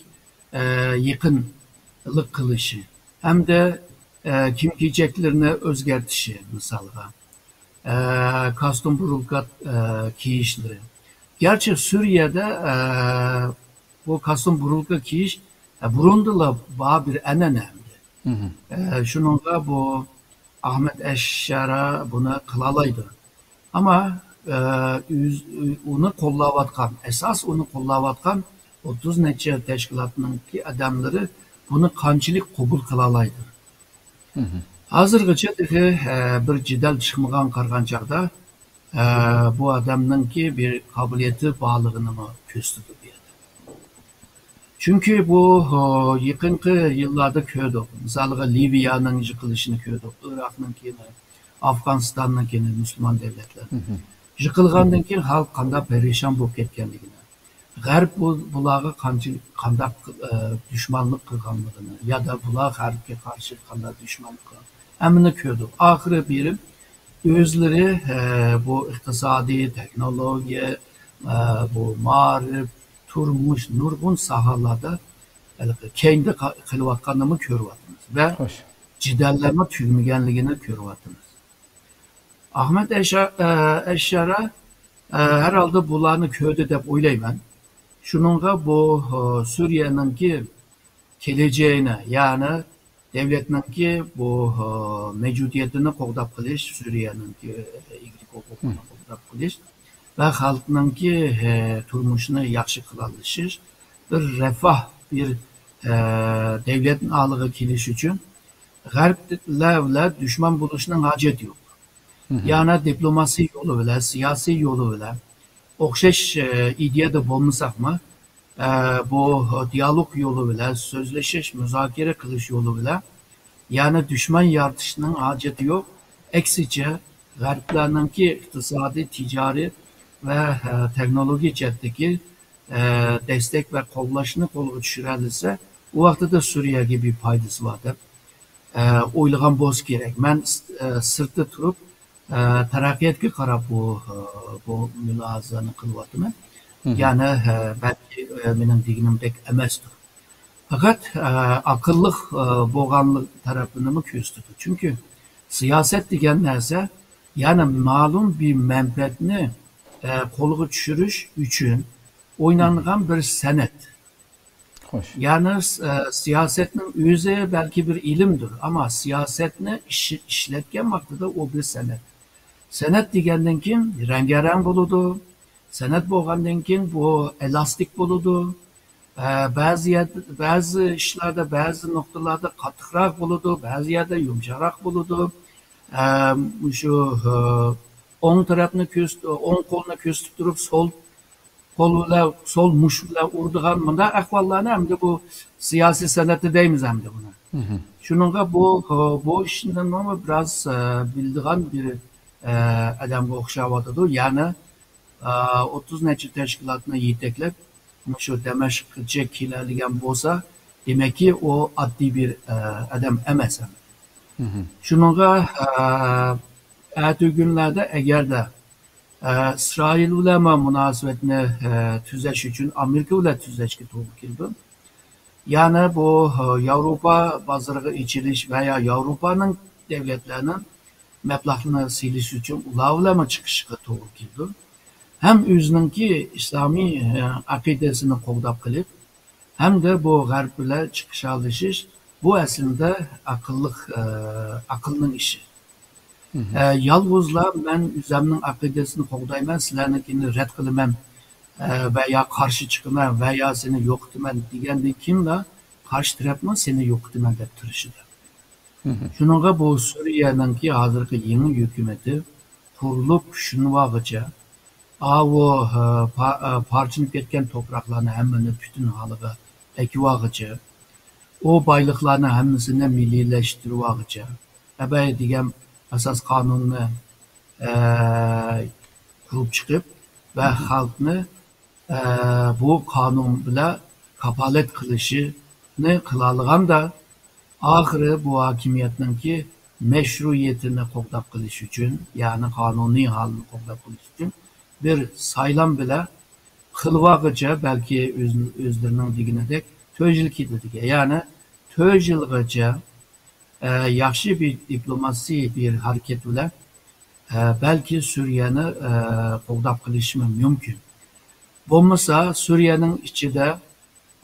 ئە، يېقىنلىق قىلىشى ھەمدە، ئە، كىيىم-كېچەكلىرىنى ئۆزگەرتىشى، مىسالغا، ئە، كاستيۇم بۇرۇلكا، ئە، كىيىشلىرى. گەرچە سۈرىيەدە، ئە، بۇ كاستيۇم بۇرۇلكا كىيىش، ئە، بۇرۇندىلا بار بىر ئەنئەنە ئەمدى. ئە، شۇنىڭغا بۇ ئەھمەد ئەششارا بۇنى قىلالايدۇ. ئەمما، ئە، ئۆز-، ئۇنى قوللاۋاتقان، ئاساس ئۇنى قوللاۋاتقان ئوتتۇز نەچچە تەشكىلاتنىڭكى ئادەملىرى بۇنى قانچىلىك قوبۇل قىلالايدۇ؟ ھازىرغىچە تېخى، ئە، بىر جېدەل چىقمىغان قارىغان چاغدا، ئە، بۇ ئادەمنىڭكى بىر قابىلىيىتى بارلىقىنىمۇ كۆرسىتىدۇ بۇ يەردە. چۈنكى بۇ، ئۇ، يېقىنقى يىللاردا كۆردۇق. مىسالغا، لىۋىيەنىڭ يىقىلىشىنى كۆردۇق، ئىراقنىڭكىنى، ئافغانىستاننىڭكىنى، مۇسۇلمان دۆلەتلەر. يىقىلغاندىن كېيىن خەلق قانداق پەرىشان بولۇپ كەتكەنلىكىنى، غەرب بۇ، بۇلارغا قانچە، قانداق، ئە، دۈشمانلىق قىلغانلىقىنى، يا دا بۇلار غەربكە قارشى قانداق دۈشمانلىق قىلغان، ھەممىنى كۆردۇق. ئاخىرى بېرىپ ئۆزلىرى، ئە، بۇ ئىقتىسادىي، تېخنولوگىيە، ئە، بۇ مائارىپ، تۇرمۇش، نۇرغۇن ساھەلەردە ھېلىقى كەينىدە قا-، قېلىۋاتقانلىرىنى كۆرۈۋاتىمىز ۋە جېدەللەرمۇ تۈگىمىگەنلىكىنى كۆرۈۋاتىمىز. ئەخمەت ئەشە-، ئە، ئەششارا، ئە، ھەرھالدا بۇلارنى كۆردى دەپ ئويلايمەن. شۇنىڭغا بۇ، ئە، سۈرىيەنىڭكى كېلىچەكنى، يەنى دۆلەتنىڭكى بۇ، ئە، مەۋجۇدىيىتىنى قوغداپ قېلىش، سۈرىيەنىڭكى ئىگىلىك ھوقۇقىنى قوغداپ قېلىش ۋە خەلقنىڭكى، ئە، تۇرمۇشىنى ياخشى قىلالىشىش، بىر رەفاھ، بىر، ئە، دۆلەتنىڭ ھالىغا كېلىش ئۈچۈن غەربلەر بىلەن دۈشمەن بولۇشنىڭ ھاجىتى يوق. يەنى دىپلوماسىيە يولى بىلەن، سىياسىي يولى بىلەن ئوخشاش، ئە، ئىدىيەدە بولمىساقمۇ، ئە، بۇ دىيالوگ يولى بىلەن سۆزلىشىش، مۇزاكىرە قىلىش يولى بىلەن، يەنى دۈشمەن يارىتىشنىڭ ھاجىتى يوق. ئەكسىچە، غەربلەرنىڭكى ئىقتىسادىي، تىجارىي ۋە، ئە، تېخنولوگىيە جەھەتتىكى، ئە، دەستەك ۋە قوللاشنى قولغا چۈشۈرەلىسە، ئۇ ۋاقتىدا سۈرىيەگە بىر پايدىسى بار دەپ، ئە، ئويلىغان بولسا كېرەك. مەن، ئە، سىرتتا تۇرۇپ، ئە، تەرەققىياتقا قاراپ بۇ، ئە، بۇ مۇلاھىزىنى قىلىۋاتىمەن. يەنى، ئە، بەلكى، ئە، مېنىڭ دېگىنىمدەك ئەمەستۇر. پەقەت، ئە، ئاقىللىق، ئە، بولغانلىق تەرەپىنىمۇ كۆرسىتىدۇ. چۈنكى سىياسەت دېگەن نەرسە، يەنى مەلۇم بىر مەنپەئەتنى، ئە، قولغا چۈشۈرۈش ئۈچۈن ئوينانغان بىر سەنئەت. يەنى، ئە، سىياسەتنىڭ ئۆزى بەلكى بىر ئىلىمدۇر، ئەمما سىياسەتنى ئىش-، ئىشلەتكەن ۋاقتىدا ئۇ بىر سەنئەت. سەنئەت دېگەندىن كېيىن رەڭگارەڭ بولىدۇ. سەنئەت بولغاندىن كېيىن بۇ ئېلاستىك بولىدۇ. ئە، بەزى يەر-، بەزى ئىشلاردا، بەزى نۇقتىلاردا قاتتىقراق بولىدۇ، بەزى يەردە يۇمشاقراق بولىدۇ. ئە، مۇشۇ، ئە، ئوڭ تەرەپنى كۆرسىتىپ، ئوڭ قولنى كۆرسىتىپ تۇرۇپ، سول قول بىلەن، سول مۇشت بىلەن ئۇرىدىغان مۇنداق ئەھۋاللارنى ئەمدى بۇ سىياسىي سەنئەتتە دەيمىز ئەمدى بۇنى. شۇنىڭغا بۇ، بۇ ئىشنىمۇ بىراز، ئە، بىلىدىغان بىر، ئە، ئادەمگە ئوخشاۋاتىدۇ. يەنى، ئە، ئوتتۇز نەچچە تەشكىلاتنى يېتەكلەپ، مۇشۇ دەمەشققىچە كېلەلىگەن بولسا، دېمەككى، ئۇ ئاددىي بىر، ئە، ئادەم ئەمەس ئەمدى. شۇنىڭغا، ئە، ئەتىگۈنلەردە ئەگەردە ئىسرائىل بىلەن مۇناسىۋەتنى، ئە، تۈزەش ئۈچۈن ئامېرىكا بىلەن تۈزەشكە توغرا كېلىدۇ. يەنى بۇ، ئە، ياۋروپا بازىرىغا ئېچىلىش ۋە يا ياۋروپانىڭ دۆلەتلەرنىڭ مەبلەغنى سېلىش ئۈچۈن ئۇلار بىلەنمۇ چىقىشقا توغرا كېلىدۇ. ھەم ئۆزىنىڭكى ئىسلامىي، ئە، ئەقىدىسىنى قوغداپ قېلىپ، ھەمدە بۇ غەرب بىلەن چىقىشالىشىش، بۇ ئەسلىدە ئەقىللىق، ئە، ئەقىلنىڭ ئىشى. ئە، يالغۇزلا مەن ئۆزەمنىڭ ئەقىدىسىنى قوغدايمەن، سىلەرنىڭكىنى رەت قىلىمەن، ئە، ۋە يا قارشى چىقىمەن ۋە يا سېنى يوقىتىمەن دېگەندىن كېيىنلا قارشى تەرەپمۇ سېنى يوقىتىمەن دەپ تىرىشىدۇ. شۇنىڭغا بۇ سۈرىيەنىڭكى ھازىرقى يېڭى ھۆكۈمىتى قۇرۇلۇپ كۈچىنىۋالغۇچە، ئاۋۇ، ئە، پا-، ئە، پارچىلىنىپ كەتكەن توپراقلارنى ھەممىنى پۈتۈن ھالىغا ئەكىۋالغۇچە، ئۇ بايلىقلارنى ھەممىسىنى مىللىيلەشتۈرۈۋالغۇچە، ئەبەي دېگەن ئاساس قانۇننى، ئە، قۇرۇپ چىقىپ ۋە خەلقنى، ئە، بۇ قانۇن بىلەن كاپالەت قىلىشىنى قىلالىغاندا، ئاخىرى بۇ ھاكىمىيەتنىڭكى مەشرۇئىيىتىنى قوغداپ قېلىش ئۈچۈن، يەنى قانۇنىي ھالنى قوغداپ قېلىش ئۈچۈن بىر سايلام بىلەن قىلىۋالغۇچە، بەلكى ئۆز-، ئۆزلىرىنىڭ دېگىنىدەك تۆت يىل كېتىدىكەن. يەنى تۆت يىلغىچە، ئە، ياخشى بىر دىپلوماسىي بىر ھەرىكەت بىلەن، ئە، بەلكى سۈرىيەنى، ئە، قوغداپ قېلىشىمۇ مۇمكىن. بولمىسا سۈرىيەنىڭ ئىچىدە،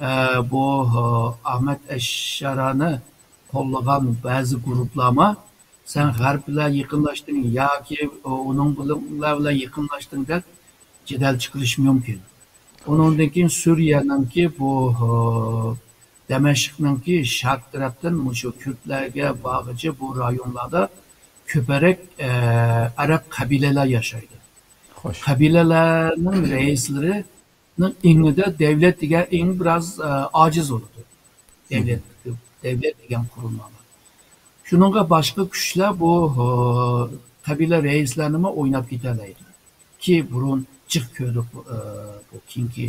ئە، بۇ، ئە، ئەخمەت ئەششارانى قوللىغان بەزى گۇرۇپلارمۇ، سەن غەرب بىلەن يېقىنلاشتىڭ ياكى ئۇنىڭ بىلەن، بىلەن يېقىنلاشتىڭ دەپ جېدەل چىقىرىشى مۇمكىن. ئۇنىڭدىن كېيىن سۈرىيەنىڭكى بۇ، ئە، دەمەشقنىڭكى شەرق تەرەپتىن مۇشۇ كۈردلەرگە بارغىچە بۇ رايونلاردا كۆپرەك، ئە، ئەرەب قەبىلىلەر ياشايدۇ. قەبىلىلەرنىڭ رەئىسلىرى ئېڭىدا دۆلەت دېگەن ئېڭ بىراز، ئە، ئاجىز بولىدۇ. دۆلەت، دۆلەت دېگەن قۇرۇلمىلار. شۇنىڭغا باشقا كۈچلەر بۇ، ئە، قەبىلە رەئىسلەرنىمۇ ئويناپ كېتەلەيدۇ. كى بۇرۇن جىق كۆردۇق، ئە، بۇ كېيىنكى،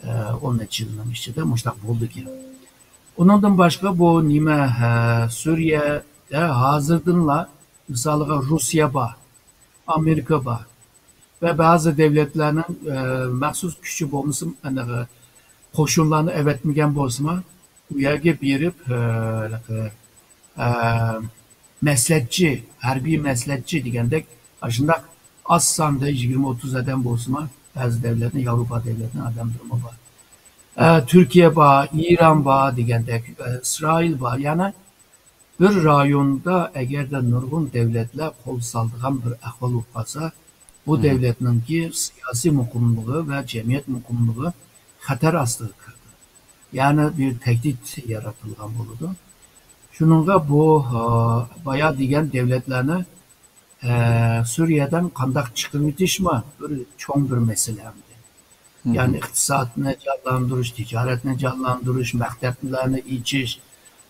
ئە، ئون نەچچە يىلنىڭ ئىچىدە مۇشۇنداق بولدىكەن. ئۇنىڭدىن باشقا بۇ نېمە، ئە، سۈرىيەدە ھازىردىنلا، مىسالىغا، روسىيە بار، ئامېرىكا بار ۋە بەزى دۆلەتلەرنىڭ، ئە، مەخسۇس كۈچى بولمىسىمۇ، ئانىغى قوشۇنلارنى ئەۋەتمىگەن بولسىمۇ، ئۇ يەرگە بېرىپ، ئە، ئە، مەسلىھەتچى، ھەربىي مەسلىھەتچى دېگەندەك، ئاشۇنداق ئاز ساندا يىگىرمە ئوتتۇز ئادەم بولسىمۇ، بەزى دۆلەتنىڭ، ياۋروپا دۆلەتنىڭ ئادەملىرىمۇ بار. ئە، تۈركىيە بار، ئىران بار دېگەندەك، ئە، ئىسرائىل بار. يەنى بىر رايوندا ئەگەردە نۇرغۇن دۆلەتلەر قول سالىدىغان بىر ئەھۋال بولۇپ قالسا، بۇ دۆلەتنىڭكى سىياسىي مۇقىملىقى ۋە جەمئىيەت مۇقىملىقى خەتەر ئاستىغا كىرىدۇ. يەنى بىر تەھدىت يارىتىلغان بولىدۇ. شۇنىڭغا بۇ، ئە، بايا دېگەن دۆلەتلەرنى، ئە، سۈرىيەدىن قانداق چىقىرىۋېتىشمۇ بىر چوڭ بىر مەسىلە ئەمدى. يەنى ئىقتىسادنى جانلاندۇرۇش، تىجارەتنى جانلاندۇرۇش، مەكتەپلەرنى ئېچىش،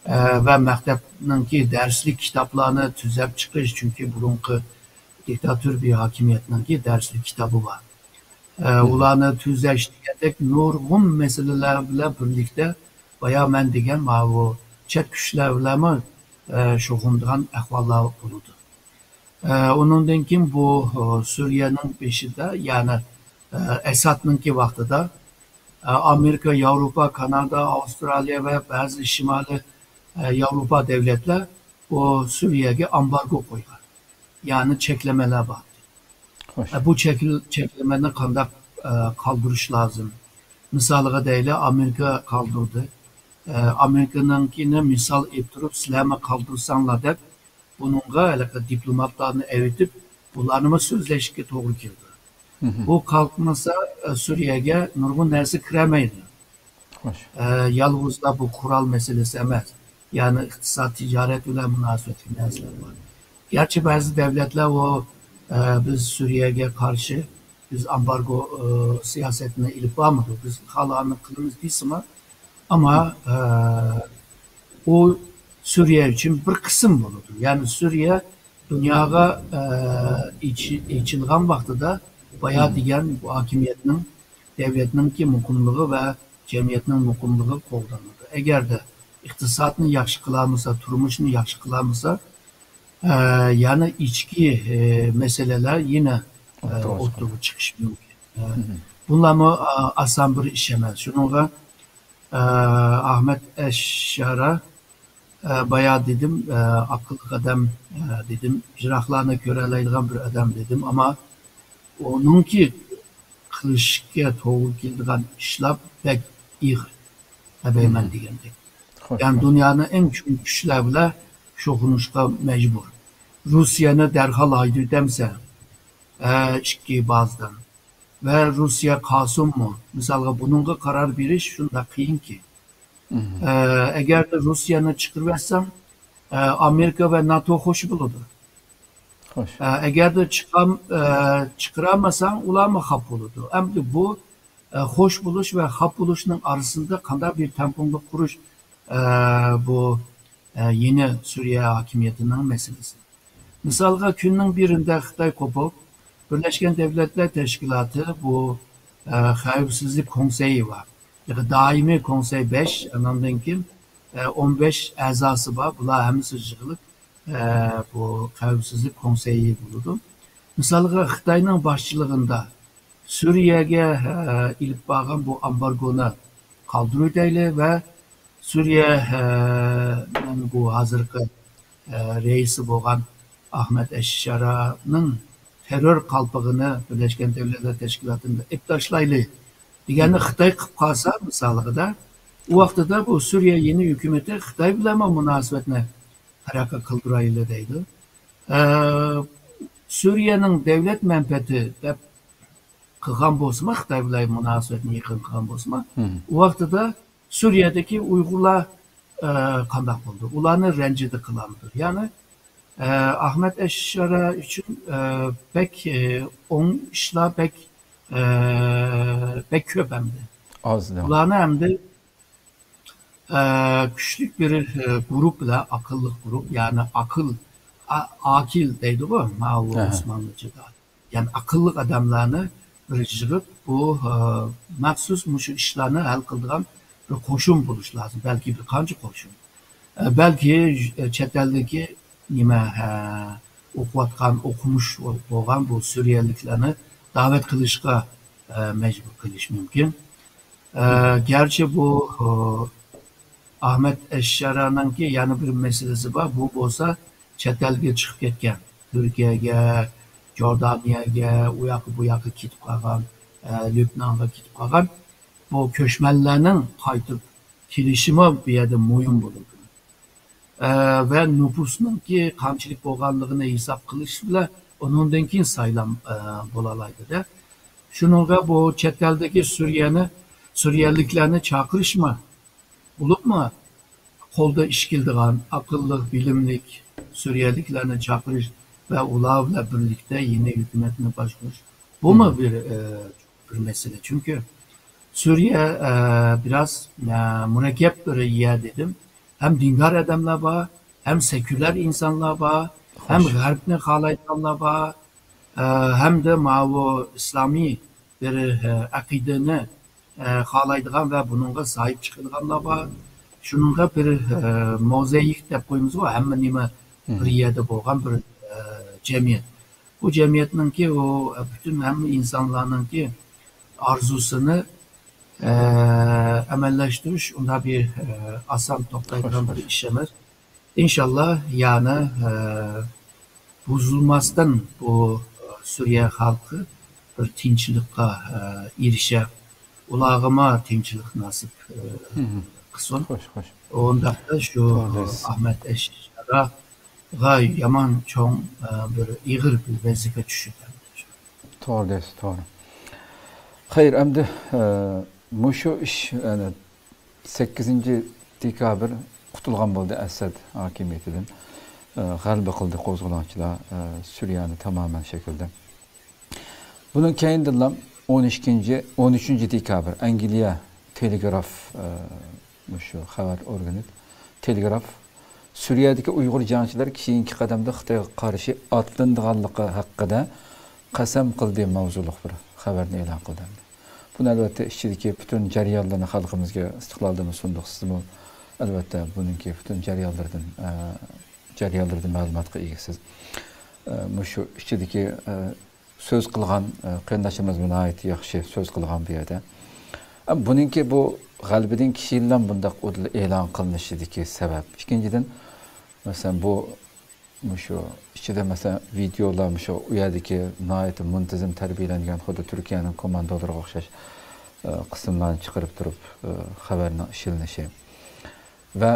ئە، ۋە مەكتەپنىڭكى دەرسلىك كىتابلارنى تۈزەپ چىقىش، چۈنكى بۇرۇنقى دىكتاتور بىر ھاكىمىيەتنىڭكى دەرسلىك كىتابى بار. ئە، ئۇلارنى تۈزەش دېگەندەك نۇرغۇن مەسىلىلەر بىلەن بىرلىكتە، بايا مەن دېگەن ماۋۇ چەت كۈچلەر بىلەنمۇ، ئە، شۇغۇللىنىدىغان ئەھۋاللار بولىدۇ. ئە، ئۇنىڭدىن كېيىن بۇ، ئە، سۈرىيەنىڭ بېشىدا، يەنى، ئە، ئەسادنىڭكى ۋاقتىدا، ئە، ئامېرىكا، ياۋروپا، كانادا، ئاۋسترالىيە ۋە بەزى شىمالىي، ئە، ياۋروپا دۆلەتلەر بۇ سۈرىيەگە ئامبارگو قويغان. يەنى چەكلىمىلەر بار. خوش. ئە، بۇ چەكل-، چەكلىمىنى قانداق، ئە، قالدۇرۇش لازىم؟ مىسالىغا دەيلى، ئامېرىكا قالدۇردى. ئە، ئامېرىكىنىڭكىنى مىسال ئېلىپ تۇرۇپ، سىلەرمۇ قالدۇرساڭلار دەپ، بۇنىڭغا ھېلىقى دىپلوماتلارنى ئەۋېتىپ، بۇلارنىمۇ سۆزلەشكە توغرا كېلىدۇ. بۇ قالمىسا، ئە، سۈرىيەگە نۇرغۇن نەرسە كىرەلمەيدۇ. خوش. ئە، يالغۇزلا بۇ قورال مەسىلىسى ئەمەس. يەنى ئىقتىساد، تىجارەت بىلەن مۇناسىۋەتلىك نەرسىلەر بار. گەرچە بەزى دۆلەتلەر ئۇ، ئە، بىز سۈرىيەگە قارشى، بىز ئامبارگو، ئە، سىياسەتنى ئېلىپ بارمىدۇق، بىز خالىغاننى قىلىمىز دېسىمۇ، ئەمما، ئە، ئۇ سۈرىيە ئۈچۈن بىر قىسىم بولىدۇ. يەنى سۈرىيە دۇنياغا، ئە، ئېچى-، ئېچىلغان ۋاقتىدا بايا دېگەن بۇ ھاكىمىيەتنىڭ، دۆلەتنىڭكى مۇقىملىقى ۋە جەمئىيەتنىڭ مۇقىملىقى قوغدىلىدۇ. ئەگەردە ئىقتىسادنى ياخشى قىلالمىسا، تۇرمۇشنى ياخشى قىلالمىسا، ئە، يەنە ئىچكى، ئە، مەسىلىلەر يەنە، ئە، ئوتتۇرىغا چىقىشى مۇمكىن. ئە، بۇلارمۇ، ئە، ئاسان بىر ئىش ئەمەس. شۇنىڭغا، ئە، ئەخمەت ئەششارا، ئە، بايا دېدىم، ئە، ئاقىللىق ئادەم، ئە، دېدىم، يىراقلارنى كۆرەلەيدىغان بىر ئادەم دېدىم، ئەمما ئۇنىڭكى قىلىشقا توغرا كېلىدىغان ئىشلار بەك ئېغىر، ئەبەيمەن دېگەندەك. خوش، يەنى خوش. دۇنيانىڭ ئەڭ چوڭ كۈچلەر بىلەن شۇغۇللىنىشقا مەجبۇر. روسىيەنى دەرھال ھايدىۋېتەمسەن، ئە، ئىككى بازىدىن. ۋە روسىيە قالسۇنمۇ؟ مىسالغا، بۇنىڭغا قارار بېرىش شۇنداق قىيىنكى. ئە، ئەگەردە روسىيەنى چىقىرىۋەتسەڭ، ئە، ئامېرىكا ۋە ناتو خوش بولىدۇ. خوش. ئە، ئەگەردە چىقام-، ئە، چىقىرالمىساڭ، ئۇلارمۇ خاپا بولىدۇ. ئەمدى بۇ، ئە، خوش بولۇش ۋە خاپا بولۇشنىڭ ئارىسىدا قانداق بىر تەڭپۇڭلۇق قۇرۇش، ئە، بۇ، ئە، يېڭى سۈرىيە ھاكىمىيىتىنىڭ مەسىلىسى. مىسالغا، كۈننىڭ بىرىدە خىتاي قوپۇپ، بىرلەشكەن دۆلەتلەر تەشكىلاتى بۇ، ئە، خەۋپسىزلىك كونسېيى بار. يەنى دائىمىي كونسېي بەش، ئاناندىن كېيىن، ئە، ئون بەش ئەزاسى بار. بۇلار ھەممىسى يىغىلىپ، ئە، بۇ خەۋپسىزلىك كونسېيى بولىدۇ. مىسالغا، خىتاينىڭ باشچىلىقىدا سۈرىيەگە، ئە، ئېلىپ بارغان بۇ ئامبارگونى قالدۇرۇۋېتەيلى ۋە سۈرىيە، ئە، نىڭ بۇ ھازىرقى، ئە، رەئىسى بولغان ئەخمەت ئەششارانىڭ تېررور قالپىغىنى بىرلەشكەن دۆلەتلەر تەشكىلاتىدا ئېلىپ تاشلايلى دېگەننى خىتاي قىلىپ قالسا، مىسالىغىدا، ئۇ ۋاقتىدا بۇ سۈرىيە يېڭى ھۆكۈمىتى خىتاي بىلەنمۇ مۇناسىۋەتنى تەرەققىي قىلدۇرايلى دەيدۇ. ئە، سۈرىيەنىڭ دۆلەت مەنپەئەتى دەپ قىلغان بولسىمۇ، خىتاي بىلەن مۇناسىۋەتنى يېقىن قىلغان بولسىمۇ، ئۇ ۋاقتىدا سۈرىيەدىكى ئۇيغۇرلار، ئە، قانداق بولىدۇ؟ ئۇلارنى رەنجىدە قىلامدۇ؟ يەنى، ئە، ئەخمەت ئەششارا ئۈچۈن، ئە، بەك، ئە، ئوڭ ئىشلار بەك، ئە، بەك كۆپ ئەمدى. ئاز دەڭ. ئۇلارنى ئەمدى، ئە، كۈچلۈك بىر، ئە، گۇرۇپ بىلەن، ئاقىللىق گۇرۇپ، يەنى ئاقىل، ئا-، ئاقىل دەيدىغۇ، ماۋۇ ئوسمانلىچىدا. يەنى ئەقىللىق ئادەملەرنى بىر يىغىپ، بۇ، ئە، مەخسۇس مۇشۇ ئىشلارنى ھەل قىلىدىغان بىر قوشۇن بولۇش لازىم. بەلكى بىر قانچە قوشۇن. ئە، بەلكى، ئە، چەت ئەلدىكى نېمە، ئە، ئوقۇۋاتقان، ئوقۇمۇش بولغان بۇ سۈرىيەلىكلەرنى دەۋەت قىلىشقا، ئە، مەجبۇر قىلىش مۇمكىن. ئە، گەرچە بۇ، ئە، ئەخمەت ئەششەرانىڭكى يەنە بىر مەسىلىسى بار. بۇ بولسا چەت ئەلگە چىقىپ كەتكەن. تۈركىيەگە، جوردانىيەگە، ئۇ ياققا، بۇ ياققا كېتىپ قالغان، ئە، لۈبنانغا كېتىپ قالغان. بۇ كۆچمەنلەرنىڭ قايتىپ كېلىشىمۇ بۇ يەردە مۇھىم بولىدۇ. ئە، ۋە نوپۇسنىڭكى قانچىلىك بولغانلىقىنى ھېساب قىلىش بىلەن ئۇنىڭدىن كېيىن سايلام، ئە، بولالايدۇ-دە. شۇنىڭغا بۇ چەت ئەلدىكى سۈرىيەنى، سۈرىيەلىكلەرنى چاقىرىشمۇ، بولۇپمۇ قولدا ئىش كېلىدىغان ئەقىللىق، بىلىملىك سۈرىيەلىكلەرنى چاقىرىش ۋە ئۇلار بىلەن بىرلىكتە يېڭى ھۆكۈمەتنى باشقۇرۇش، بۇمۇ بىر، ئە، بىر مەسىلە. چۈنكى سۈرىيە، ئە، بىراز، ئە، مۇرەككەپ بىر يەر دېدىم. ھەم دىندار ئادەملەر بار، ھەم سېكۇلار ئىنسانلار بار، ھەم غەربنى خالايدىغانلار بار، ئە، ھەمدە ماۋۇ ئىسلامىي بىر، ئە، ئەقىدىنى، ئە، خالايدىغان ۋە بۇنىڭغا ساھىب چىقىدىغانلار بار. شۇنىڭغا بىر، ئە، موزەيىك دەپ قويىمىزغۇ، ھەممە نېمە بىر يەردە بولغان بىر، ئە، جەمئىيەت. بۇ جەمئىيەتنىڭكى ئۇ، ئە، پۈتۈن ھەممە ئىنسانلارنىڭكى ئارزۇسىنى، ئە، ئەمەللەشتۈرۈش ئۇنداق بىر، ئە، ئاسان توختايدىغان بىر ئىش ئەمەس. ئىنشاللا، يەنى، ئە، بۇزۇلماستىن بۇ، ئە، سۈرىيە خەلقى بىر تىنچلىققا، ئە، ئېرىشە، ئۇلارغىمۇ تىنچلىق ناسىپ، ئە، قىلسۇن. خوش، خوش. ئۇنداقتا شۇ، ئە، ئەخمەت ئەششەراغا يامان چوڭ، ئە، بىر ئېغىر بىر ۋەزىپە چۈشىدۇ. توغرا دەيسىز، توغرا. خەير، ئەمدى، ئە، مۇشۇ ئىش، يەنى سەككىزىنچى دېكابىر قۇتۇلغان بولدى ئەسەد ھاكىمىيىتىدىن. ئە، غەلىبە قىلدى قوزغىلاڭچىلار، ئە، سۈرىيەنى تامامەن شەكىلدە. بۇنىڭ كەينىدىنلا ئون ئىككىنچى، ئون ئۈچىنچى دېكابىر ئەنگلىيە تېلېگراف، ئە، مۇشۇ خەۋەر ئورگىنى تېلېگراف سۈرىيەدىكى ئۇيغۇر جەڭچىلەر كېيىنكى قەدەمدە خىتايغا قارشى ئاتلىنىدىغانلىقى ھەققىدە قەسەم قىلدى ماۋزۇلۇق بىر خەۋەرنى ئېلان قىلدى. بۇنى ئەلۋەتتە ئىچىدىكى پۈتۈن جەريانلارنى خەلقىمىزگە ئىستىقلالدىمۇ سۇندۇق، سىزمۇ ئەلۋەتتە بۇنىڭكى پۈتۈن جەريانلىرىدىن، ئە، جەريانلىرىدىن مەلۇماتقا ئىگىسىز. ئە، مۇشۇ ئىچىدىكى، ئە، سۆز قىلغان، ئە، قېرىنداشلىرىمىزمۇ ناھايىتى ياخشى سۆز قىلغان بۇ يەردە. ئە، بۇنىڭكى بۇ غەلىبىدىن كېيىنلا بۇنداق ئۇدۇل ئېلان قىلىنىشىدىكى سەۋەب. ئىككىنچىدىن، مەسىلەن، بۇ مۇشۇ ئىچىدە، مەسىلەن، ۋىدېئولار، مۇشۇ ئۇ يەردىكى ناھايىتى مۇنتىزىم تەربىيەلەنگەن، خۇددى تۈركىيەنىڭ كوماندولىرىغا ئوخشاش، ئە، قىسىملارنى چىقىرىپ تۇرۇپ، ئە، خەۋەرنىڭ ئىشلىنىشى. ۋە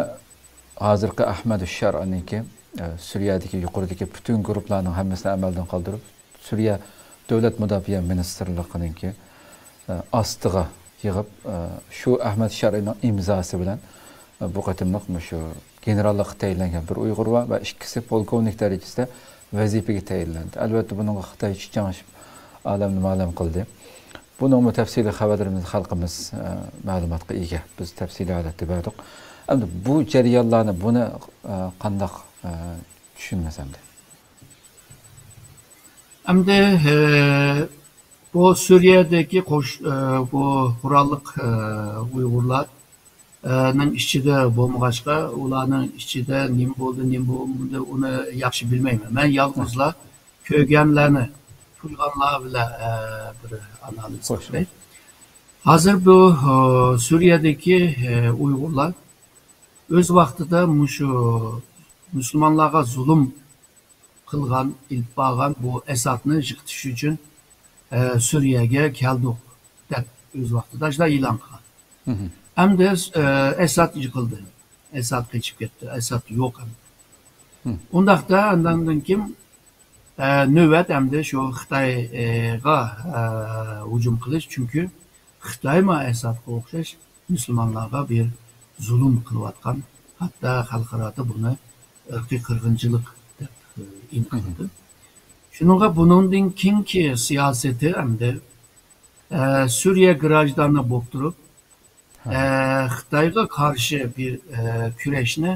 ھازىرقى ئەھمەد شەرئنىڭكى، ئە، سۈرىيەدىكى يۇقىرىدىكى پۈتۈن گۇرۇپلارنىڭ ھەممىسىنى ئەمەلدىن قالدۇرۇپ، سۈرىيە دۆلەت مۇداپىئە مىنىستىرلىقىنىڭكى، ئە، ئاستىغا يىغىپ، ئە، شۇ ئەھمەد شەرئىنىڭ ئىمزاسى بىلەن، ئە، بۇ قېتىملىق مۇشۇ گېنېراللىققا تەيىنلەنگەن بىر ئۇيغۇر بار ۋە ئىككىسى پولكوۋنىك دەرىجىسىدە ۋەزىپىگە تەيىنلەندى. ئەلۋەتتە، بۇنىڭغا خىتاي چىچاڭشىپ ئالەمنى مالەم قىلدى. بۇنىڭمۇ تەپسىلىي خەۋەرلىرىمىزنى خەلقىمىز، ئە، مەلۇماتقا ئىگە. بىز تەپسىلىي ھالەتتە بەردۇق. ئەمدى بۇ جەريانلارنى، بۇنى، ئە، قانداق، ئە، چۈشىنىمىز ئەمدى؟ ئەمدى، ئە، بۇ سۈرىيەدىكى قوش-، ئە، بۇ قوراللىق، ئە، ئۇيغۇرلار، ئە، نىڭ ئىچىدە بولمىغاچقا، ئۇلارنىڭ ئىچىدە نېمە بولدى، نېمە بولمىدى، ئۇنى ياخشى بىلمەيمەن. مەن يالغۇزلا كۆرگەنلەرنى، تۇيغانلار بىلەن، ئە، بىر ئانالىز قىلاي. ھازىر بۇ، ئە، سۈرىيەدىكى، ئە، ئۇيغۇرلار ئۆز ۋاقتىدا مۇشۇ مۇسۇلمانلارغا زۇلۇم قىلغان، ئېلىپ بارغان بۇ ئەسادنى يىقىتىش ئۈچۈن، ئە، سۈرىيەگە كەلدۇق، دەپ ئۆز ۋاقتىدا شۇنداق ئېلان قىلغان. ئەمدى، ئە، ئەساد يىقىلدى. ئەساد قېچىپ كەتتى. ئەساد يوق ئەمدى. ئۇنداقتا ئاندىن كېيىن، ئە، نۆۋەت ئەمدى شۇ خىتايغا، ئە، ھۇجۇم قىلىش. چۈنكى خىتايمۇ ئەسادقا ئوخشاش مۇسۇلمانلارغا بىر زۇلۇم قىلىۋاتقان، ھەتتا خەلقئارادا بۇنى ئىرقىي قىرغىنچىلىق دەپ، ئە، ئېنىقلىدى. شۇنىڭغا بۇنىڭدىن كېيىنكى سىياسىتى ئەمدى، ئە، سۈرىيە گراژدانى بولۇپ تۇرۇپ، ئە، خىتايغا قارشى بىر، ئە، كۈرەشنى،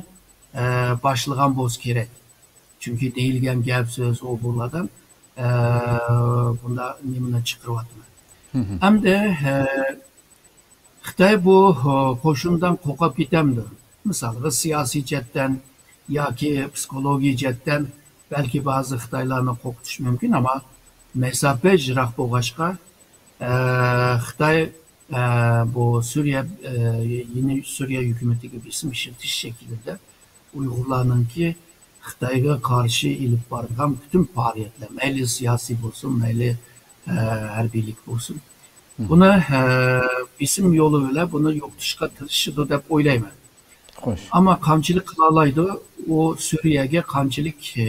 ئە، باشلىغان بولسا كېرەك. چۈنكى دېيىلگەن گەپ سۆز ئۇ بۇلاردا، ئە، بۇنداق نېمىنى چىقىرىۋاتىمەن. ئەمدى، ئە، خىتاي بۇ، ئە، قوشۇندىن قورقۇپ كېتەمدۇ؟ مىسالغا سىياسىي جەھەتتىن ياكى پسىخولوگىيە جەھەتتىن بەلكى بەزى خىتايلارنى قورقۇتۇش مۇمكىن، ئەمما مەساپە يىراق بولغاچقا، ئە، خىتاي، ئە، بۇ سۈرىيە، ئە، يېڭى سۈرىيە ھۆكۈمىتىگە بېسىم ئىشلىتىش شەكلىدە ئۇيغۇرلارنىڭكى خىتايغا قارشى ئېلىپ بارغان پۈتۈن پائالىيەتلەر، مەيلى سىياسىي بولسۇن، مەيلى، ئە، ھەربىيلىك بولسۇن، بۇنى، ئە، بېسىم يولى بىلەن بۇنى يوقىتىشقا تىرىشىدۇ دەپ ئويلايمەن. خوش. ئەمما قانچىلىك قىلالايدۇ، ئۇ سۈرىيەگە قانچىلىك، ئە،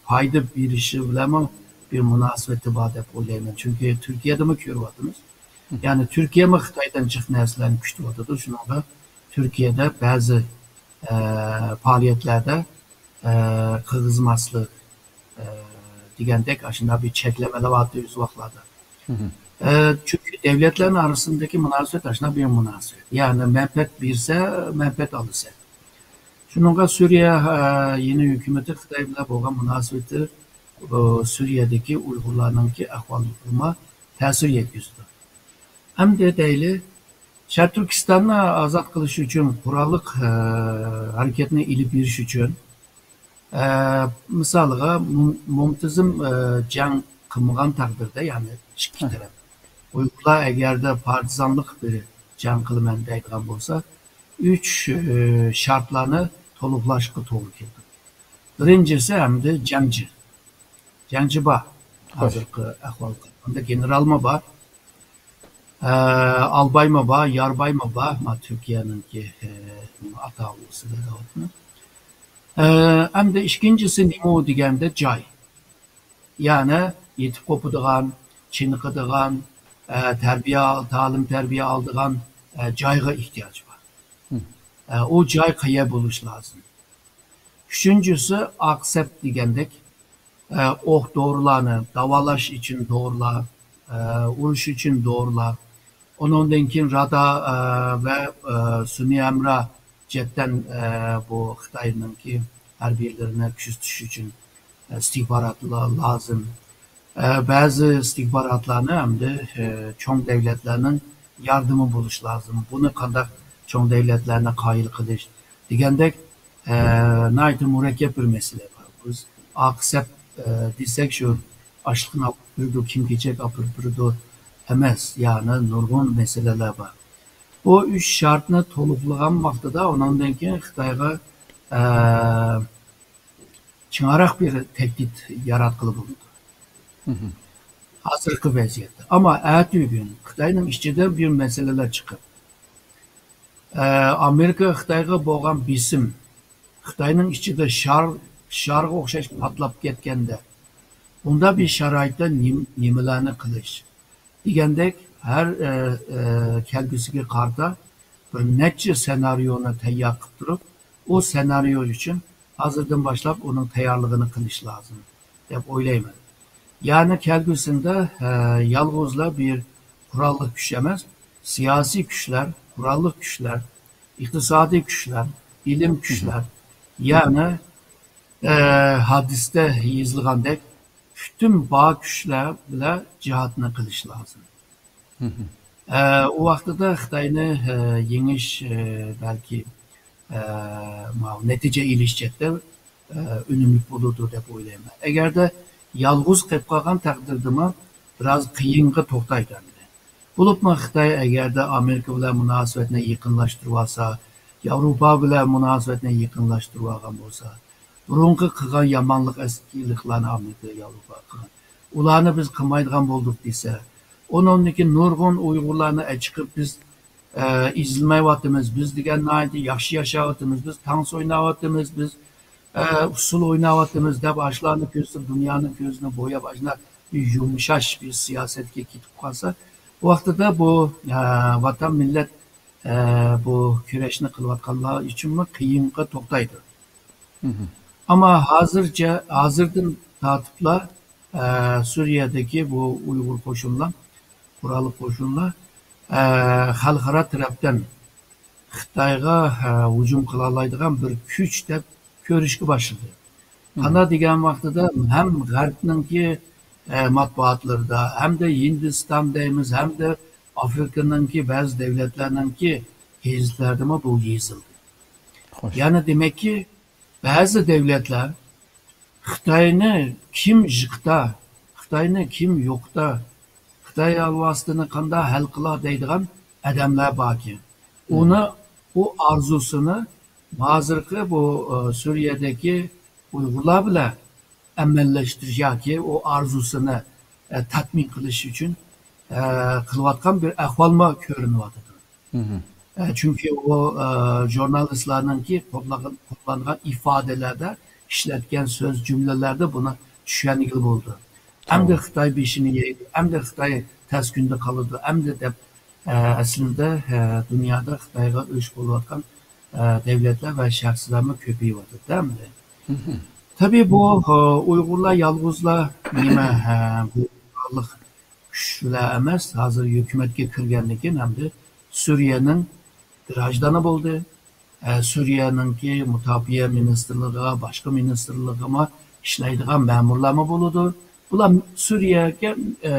پايدا بېرىشى بىلەنمۇ بىر مۇناسىۋىتى بار دەپ ئويلايمەن. چۈنكى تۈركىيەدىمۇ كۆرۈۋاتىمىز. يەنى تۈركىيەمۇ خىتايدىن جىق نەرسىلەرنى كۈتۈۋاتىدۇ. شۇنىڭغا تۈركىيەدە بەزى، ئە، پائالىيەتلەردە، ئە، قىرغىزماسلىق، ئە، دېگەندەك ئاشۇنداق بىر چەكلىمىلەر بارتى ئۆز ۋاقىتلاردا. ئە، چۈنكى دۆلەتلەرنىڭ ئارىسىندىكى مۇناسىۋەت ئاشۇنداق بىر مۇناسىۋەت. يەنى مەنپەئەت بېرىسە، مەنپەئەت ئالىسەن. شۇنىڭغا سۈرىيە، ئە، يېڭى ھۆكۈمىتى خىتاي بىلەن بولغان مۇناسىۋىتى، ئۇ، سۈرىيەدىكى ئۇيغۇرلارنىڭكى ئەھۋالىغىمۇ تەسىر يەتكۈزىدۇ. ئەمدى دەيلى، شەرقىي تۈركىستاننى ئازاد قىلىش ئۈچۈن قوراللىق، ئە، ھەرىكەتنى ئېلىپ بېرىش ئۈچۈن، ئە، مىسالغا، مۇ-، مۇنتىزىم، ئە، جەڭ قىلمىغان تەقدىردە، يەنى ئىككى تەرەپ، ئۇيغۇرلار ئەگەردە پارتىزانلىق بىر جەڭ قىلىمەن دەيدىغان بولسا، ئۈچ، ئە، شەرتلەرنى تولۇقلاشقا توغرا كېلىدۇ. بىرىنچىسى، ئەمدى جەڭچى. جەڭچى بار. خوش. ھازىرقى ئەھۋالغا قارىغاندا گېنېرالمۇ بار. ئە، ئالبايمۇ بار، ياربايمۇ بار. ما تۈركىيەنىڭكى، ئە، ئاتاۋۇسى دەۋاتىمەن. ئە، ئەمدى ئىككىنچىسى نېمە ئۇ دېگەندە جاي. يەنى يېتىپ قوپىدىغان، چېنىقىدىغان، ئە، تەربىيە، تەلىم تەربىيە ئالىدىغان، ئە، جايغا ئېھتىياج بار. ئە، ئۇ جاي قەيەر بولۇش لازىم. ئۈچىنچىسى، ئاق سەپ دېگەندەك، ئە، ئوق دورىلارنى، داۋالاش ئۈچۈن دورىلار، ئە، ئۇرۇش ئۈچۈن دورىلار، ئۇنىڭدىن كېيىن رادار، ئە، ۋە، ئە، سۈنئىي ھەمراھ جەھەتتىن، ئە، بۇ خىتاينىڭكى ھەربىيلىرىنى كۆزىتىش ئۈچۈن، ئە، ئىستىخباراتلار لازىم. ئە، بەزى ئىستىخباراتلارنى ئەمدى، ئە، چوڭ دۆلەتلەرنىڭ ياردىمى بولۇش لازىم. بۇنى قانداق چوڭ دۆلەتلەرنى قايىل قىلىش دېگەندەك، ئە، ناھايىتى مۇرەككەپ بىر مەسىلە بار. بىز ئاق سەپ، ئە، دېسەك، شۇ ئاشلىقنى ئاپىرىپ بېرىدۇ، كىيىم-كېچەك ئاپىرىپ بېرىدۇ ئەمەس، يەنى نۇرغۇن مەسىلىلەر بار. بۇ ئۈچ شەرتنى تولۇقلىغان ۋاقتىدا ئۇنىڭدىن كېيىن خىتايغا، ئە، چىڭراق بىر تەھدىت ياراتقىلى بولىدۇ. ھازىرقى ۋەزىيەتتە. ئەمما ئەتىگۈن خىتاينىڭ ئىچىدە بىر مەسىلىلەر چىقىپ، ئە، ئامېرىكا خىتايغا بولغان بېسىم، خىتاينىڭ ئىچىدە شار، شارغا ئوخشاش پارتلاپ كەتكەندە، بۇنداق بىر شارائىتتا نېم-، نېمىلەرنى قىلىش دېگەندەك ھەر، ئە، ئە، كەلگۈسىگە قارىتا بىر نەچچە سېنارىيونى تەييار قىلىپ تۇرۇپ، ئۇ سېنارىيو ئۈچۈن ھازىردىن باشلاپ ئۇنىڭ تەييارلىقىنى قىلىش لازىم دەپ ئويلايمەن. يەنى كەلگۈسىدە، ئە، يالغۇزلا بىر قوراللىق كۈچ ئەمەس، سىياسىي كۈچلەر، قوراللىق كۈچلەر، ئىقتىسادىي كۈچلەر، ئىلىم كۈچلەر، يەنى، ئە، ھادىسىدە يېزىلغاندەك پۈتۈن بار كۈچلەر بىلەن جىھادنى قىلىش لازىم. ئە، ئۇ ۋاقتىدا خىتاينى، ئە، يېڭىش، ئە، بەلكى، ئە، ماۋۇ نەتىجە ئېلىش جەھەتتە، ئە، ئۈنۈملۈك بولىدۇ دەپ ئويلايمەن. ئەگەردە يالغۇز قېلىپ قالغان تەقدىردىمۇ بىراز قىيىنغا توختايدۇ ئەمدى. بولۇپمۇ خىتاي ئەگەردە ئامېرىكا بىلەن مۇناسىۋەتنى يېقىنلاشتۇرۇۋالسا، ياۋروپا بىلەن مۇناسىۋەتنى يېقىنلاشتۇرۇۋالغان بولسا، بۇرۇنقى قىلغان يامانلىق، ئەسكىلىقلارنى ئامېرىكا، ياۋروپا قىلغان، ئۇلارنى بىز قىلمايدىغان بولدۇق دېسە، ئۇنىڭدىكى نۇرغۇن ئۇيغۇرلارنى ئەچىقىپ بىز، ئە، ئېزىلمەيۋاتىمىز، بىز دېگەن ناھايىتى ياخشى ياشاۋاتىمىز، بىز تانس ئويناۋاتىمىز، بىز، ئە، ئۇسسۇل ئويناۋاتىمىز دەپ ئاشۇلارنى كۆرسىتىپ دۇنيانىڭ كۆزىنى بوياپ ئاشۇنداق بىر يۇمشاش بىر سىياسەتكە كېتىپ قالسا، بۇ ۋاقتىدا بۇ، ئە، ۋاتان مىللەت، ئە، بۇ كۈرەشنى قىلىۋاتقانلار ئۈچۈنمۇ قىيىنغا توختايدۇ. ئەمما ھازىرچە، ھازىردىن تارتىپلا، ئە، سۈرىيەدىكى بۇ ئۇيغۇر قوشۇنلار، قوراللىق قوشۇنلار، ئە، خەلقئارا تەرەپتىن خىتايغا، ئە، ھۇجۇم قىلالايدىغان بىر كۈچ دەپ كۆرۈشكە باشلىدى. قانداق دېگەن ۋاقتىدا ھەم غەربنىڭكى، ئە، مەتبۇئاتلىرىدا، ھەمدە ھىندىستان دەيمىز، ھەمدە ئافرىقىنىڭكى بەزى دەۋلەتلەرنىڭكى گېزىتلەردىمۇ بۇ يېزىلدى. خوش. يەنى دېمەككى، بەزى دەۋلەتلەر خىتاينى كىم جىقتا، خىتاينى كىم يوقتا، خىتاي ئالۋاستىنى قانداق ھەل قىلا دەيدىغان ئادەملەر باركەن. ئۇنى، ئۇ ئارزۇسىنى ھازىرقى بۇ، ئە، سۈرىيەدىكى ئۇيغۇرلار بىلەن ئەمەلىيلەشتۈرۈش ياكى ئۇ ئارزۇسىنى، ئە، تەتمىن قىلىش ئۈچۈن، ئە، قىلىۋاتقان بىر ئەھۋالمۇ كۆرۈنۈۋاتىدۇ. ئە، چۈنكى ئۇ، ئە، ژۇرنالىستلارنىڭكى قوللانغان، قوللانغان ئىپادىلەردە، ئىشلەتكەن سۆز جۈملىلەردە بۇنى چۈشەنگىلى بولىدۇ. ئەمدى خىتاي بېشىنى يەيدۇ، ئەمدى خىتاي تەس كۈندە قالىدۇ، ئەمدى دەپ، ئە، ئەسلىدە، ئە، دۇنيادا خىتايغا ئۆچ بولۇۋاتقان، ئە، دەۋلەتلەر ۋە شەخسلەرمۇ كۆپىيىۋاتىدۇ ئەمدى. تەبىئىي بۇ، ئە، ئۇيغۇرلار يالغۇزلا نېمە، ئە، بۇ بارلىق كۈچلەر ئەمەس، ھازىر ھۆكۈمەتكە كىرگەندىن كېيىن ئەمدى سۈرىيەنىڭ گراژدانى بولدى. ئە، سۈرىيەنىڭكى مۇداپىئە مىنىستىرلىقىغا، باشقا مىنىستىرلىقىغىمۇ ئىشلەيدىغان مەمۇرلارمۇ بولىدۇ. بۇلار سۈرىيەگە، ئە،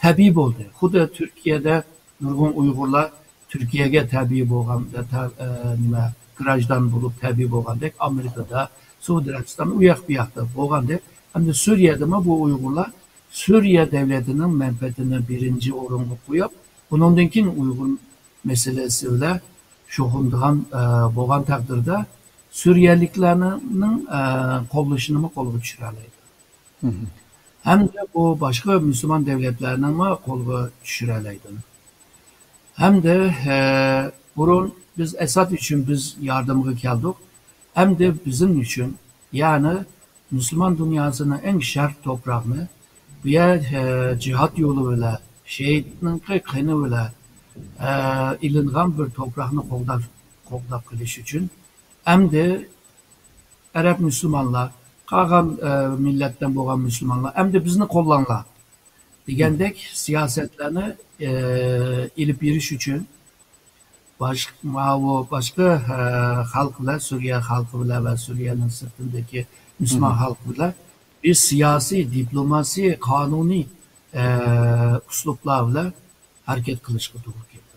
تەبىئىي بولدى. خۇددى تۈركىيەدە نۇرغۇن ئۇيغۇرلار تۈركىيەگە تەبىئىي بولغان، تە-، ئە، نېمە، گراژدان بولۇپ تەبىئىي بولغاندەك، ئامېرىكىدا، سەئۇدى ئەرەبىستاندا، ئۇ ياق بۇ ياقتا بولغاندەك، ئەمدى سۈرىيەدىمۇ بۇ ئۇيغۇرلار سۈرىيە دەۋلىتىنىڭ مەنپەئەتىنى بىرىنچى ئورۇنغا قويۇپ، ئۇنىڭدىن كېيىن ئۇيغۇر مەسىلىسى بىلەن شۇغۇللىنىدىغان، ئە، بولغان تەقدىردە، سۈرىيەلىكلەرنىڭ، ئە، قوللىشىنىمۇ قولغا چۈشۈرەلەيدۇ. ھەمدە بۇ باشقا مۇسۇلمان دەۋلەتلەرنىڭمۇ قولغا چۈشۈرەلەيدۇ. ھەمدە، ئە، بۇرۇن بىز ئەسەد ئۈچۈن بىز ياردەمگە كەلدۇق. ئەمدى بىزنىڭ ئۈچۈن، يەنى مۇسۇلمان دۇنياسىنىڭ ئەڭ شەرق توپراقنى، بۇ يەر، ئە، جىھاد يولى بىلەن، شېھىتنىڭكى قېنى بىلەن، ئە، ئېلىنغان بىر توپراقنى قوغداپ، قوغداپ قېلىش ئۈچۈن ئەمدى ئەرەب مۇسۇلمانلار، قالغان، ئە، مىللەتتىن بولغان مۇسۇلمانلار، ئەمدى بىزنى قوللاڭلار دېگەندەك سىياسەتلەرنى، ئە، ئېلىپ بېرىش ئۈچۈن باش-، ماۋۇ باشقا، ئە، خەلق بىلەن، سۈرىيە خەلقى بىلەن ۋە سۈرىيەنىڭ سىرتىندىكى مۇسۇلمان خەلقى بىلەن بىر سىياسىي، دىپلوماسىي، قانۇنىي، ئە، ئۇسلۇبلار بىلەن ھەرىكەت قىلىشقا توغرا كېلىدۇ.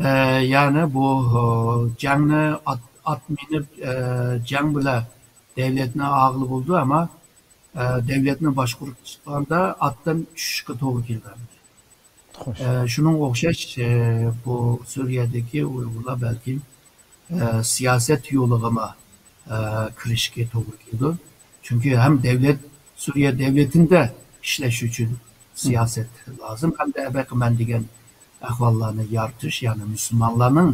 ئە، يەنى بۇ، ئە، جەڭنى ئات، ئات مىنىپ، ئە، جەڭ بىلەن دەۋلەتنى ئالغىلى بولىدۇ، ئەمما، ئە، دەۋلەتنى باشقۇرۇشقاندا ئاتتىن چۈشۈشكە توغرا كېلىدۇ. خوش. ئە، شۇنىڭغا ئوخشاش، ئە، بۇ سۈرىيەدىكى ئۇيغۇرلار بەلكىم، ئە، سىياسەت يولىغىمۇ، ئە، كىرىشكە توغرا كېلىدۇ. چۈنكى ھەم دەۋلەت، سۈرىيە دەۋلىتىدە ئىشلەش ئۈچۈن سىياسەت لازىم، ھەمدە ئەبەقى مەن دېگەن ئەھۋاللارنى يارىتىش، يەنى مۇسۇلمانلارنىڭ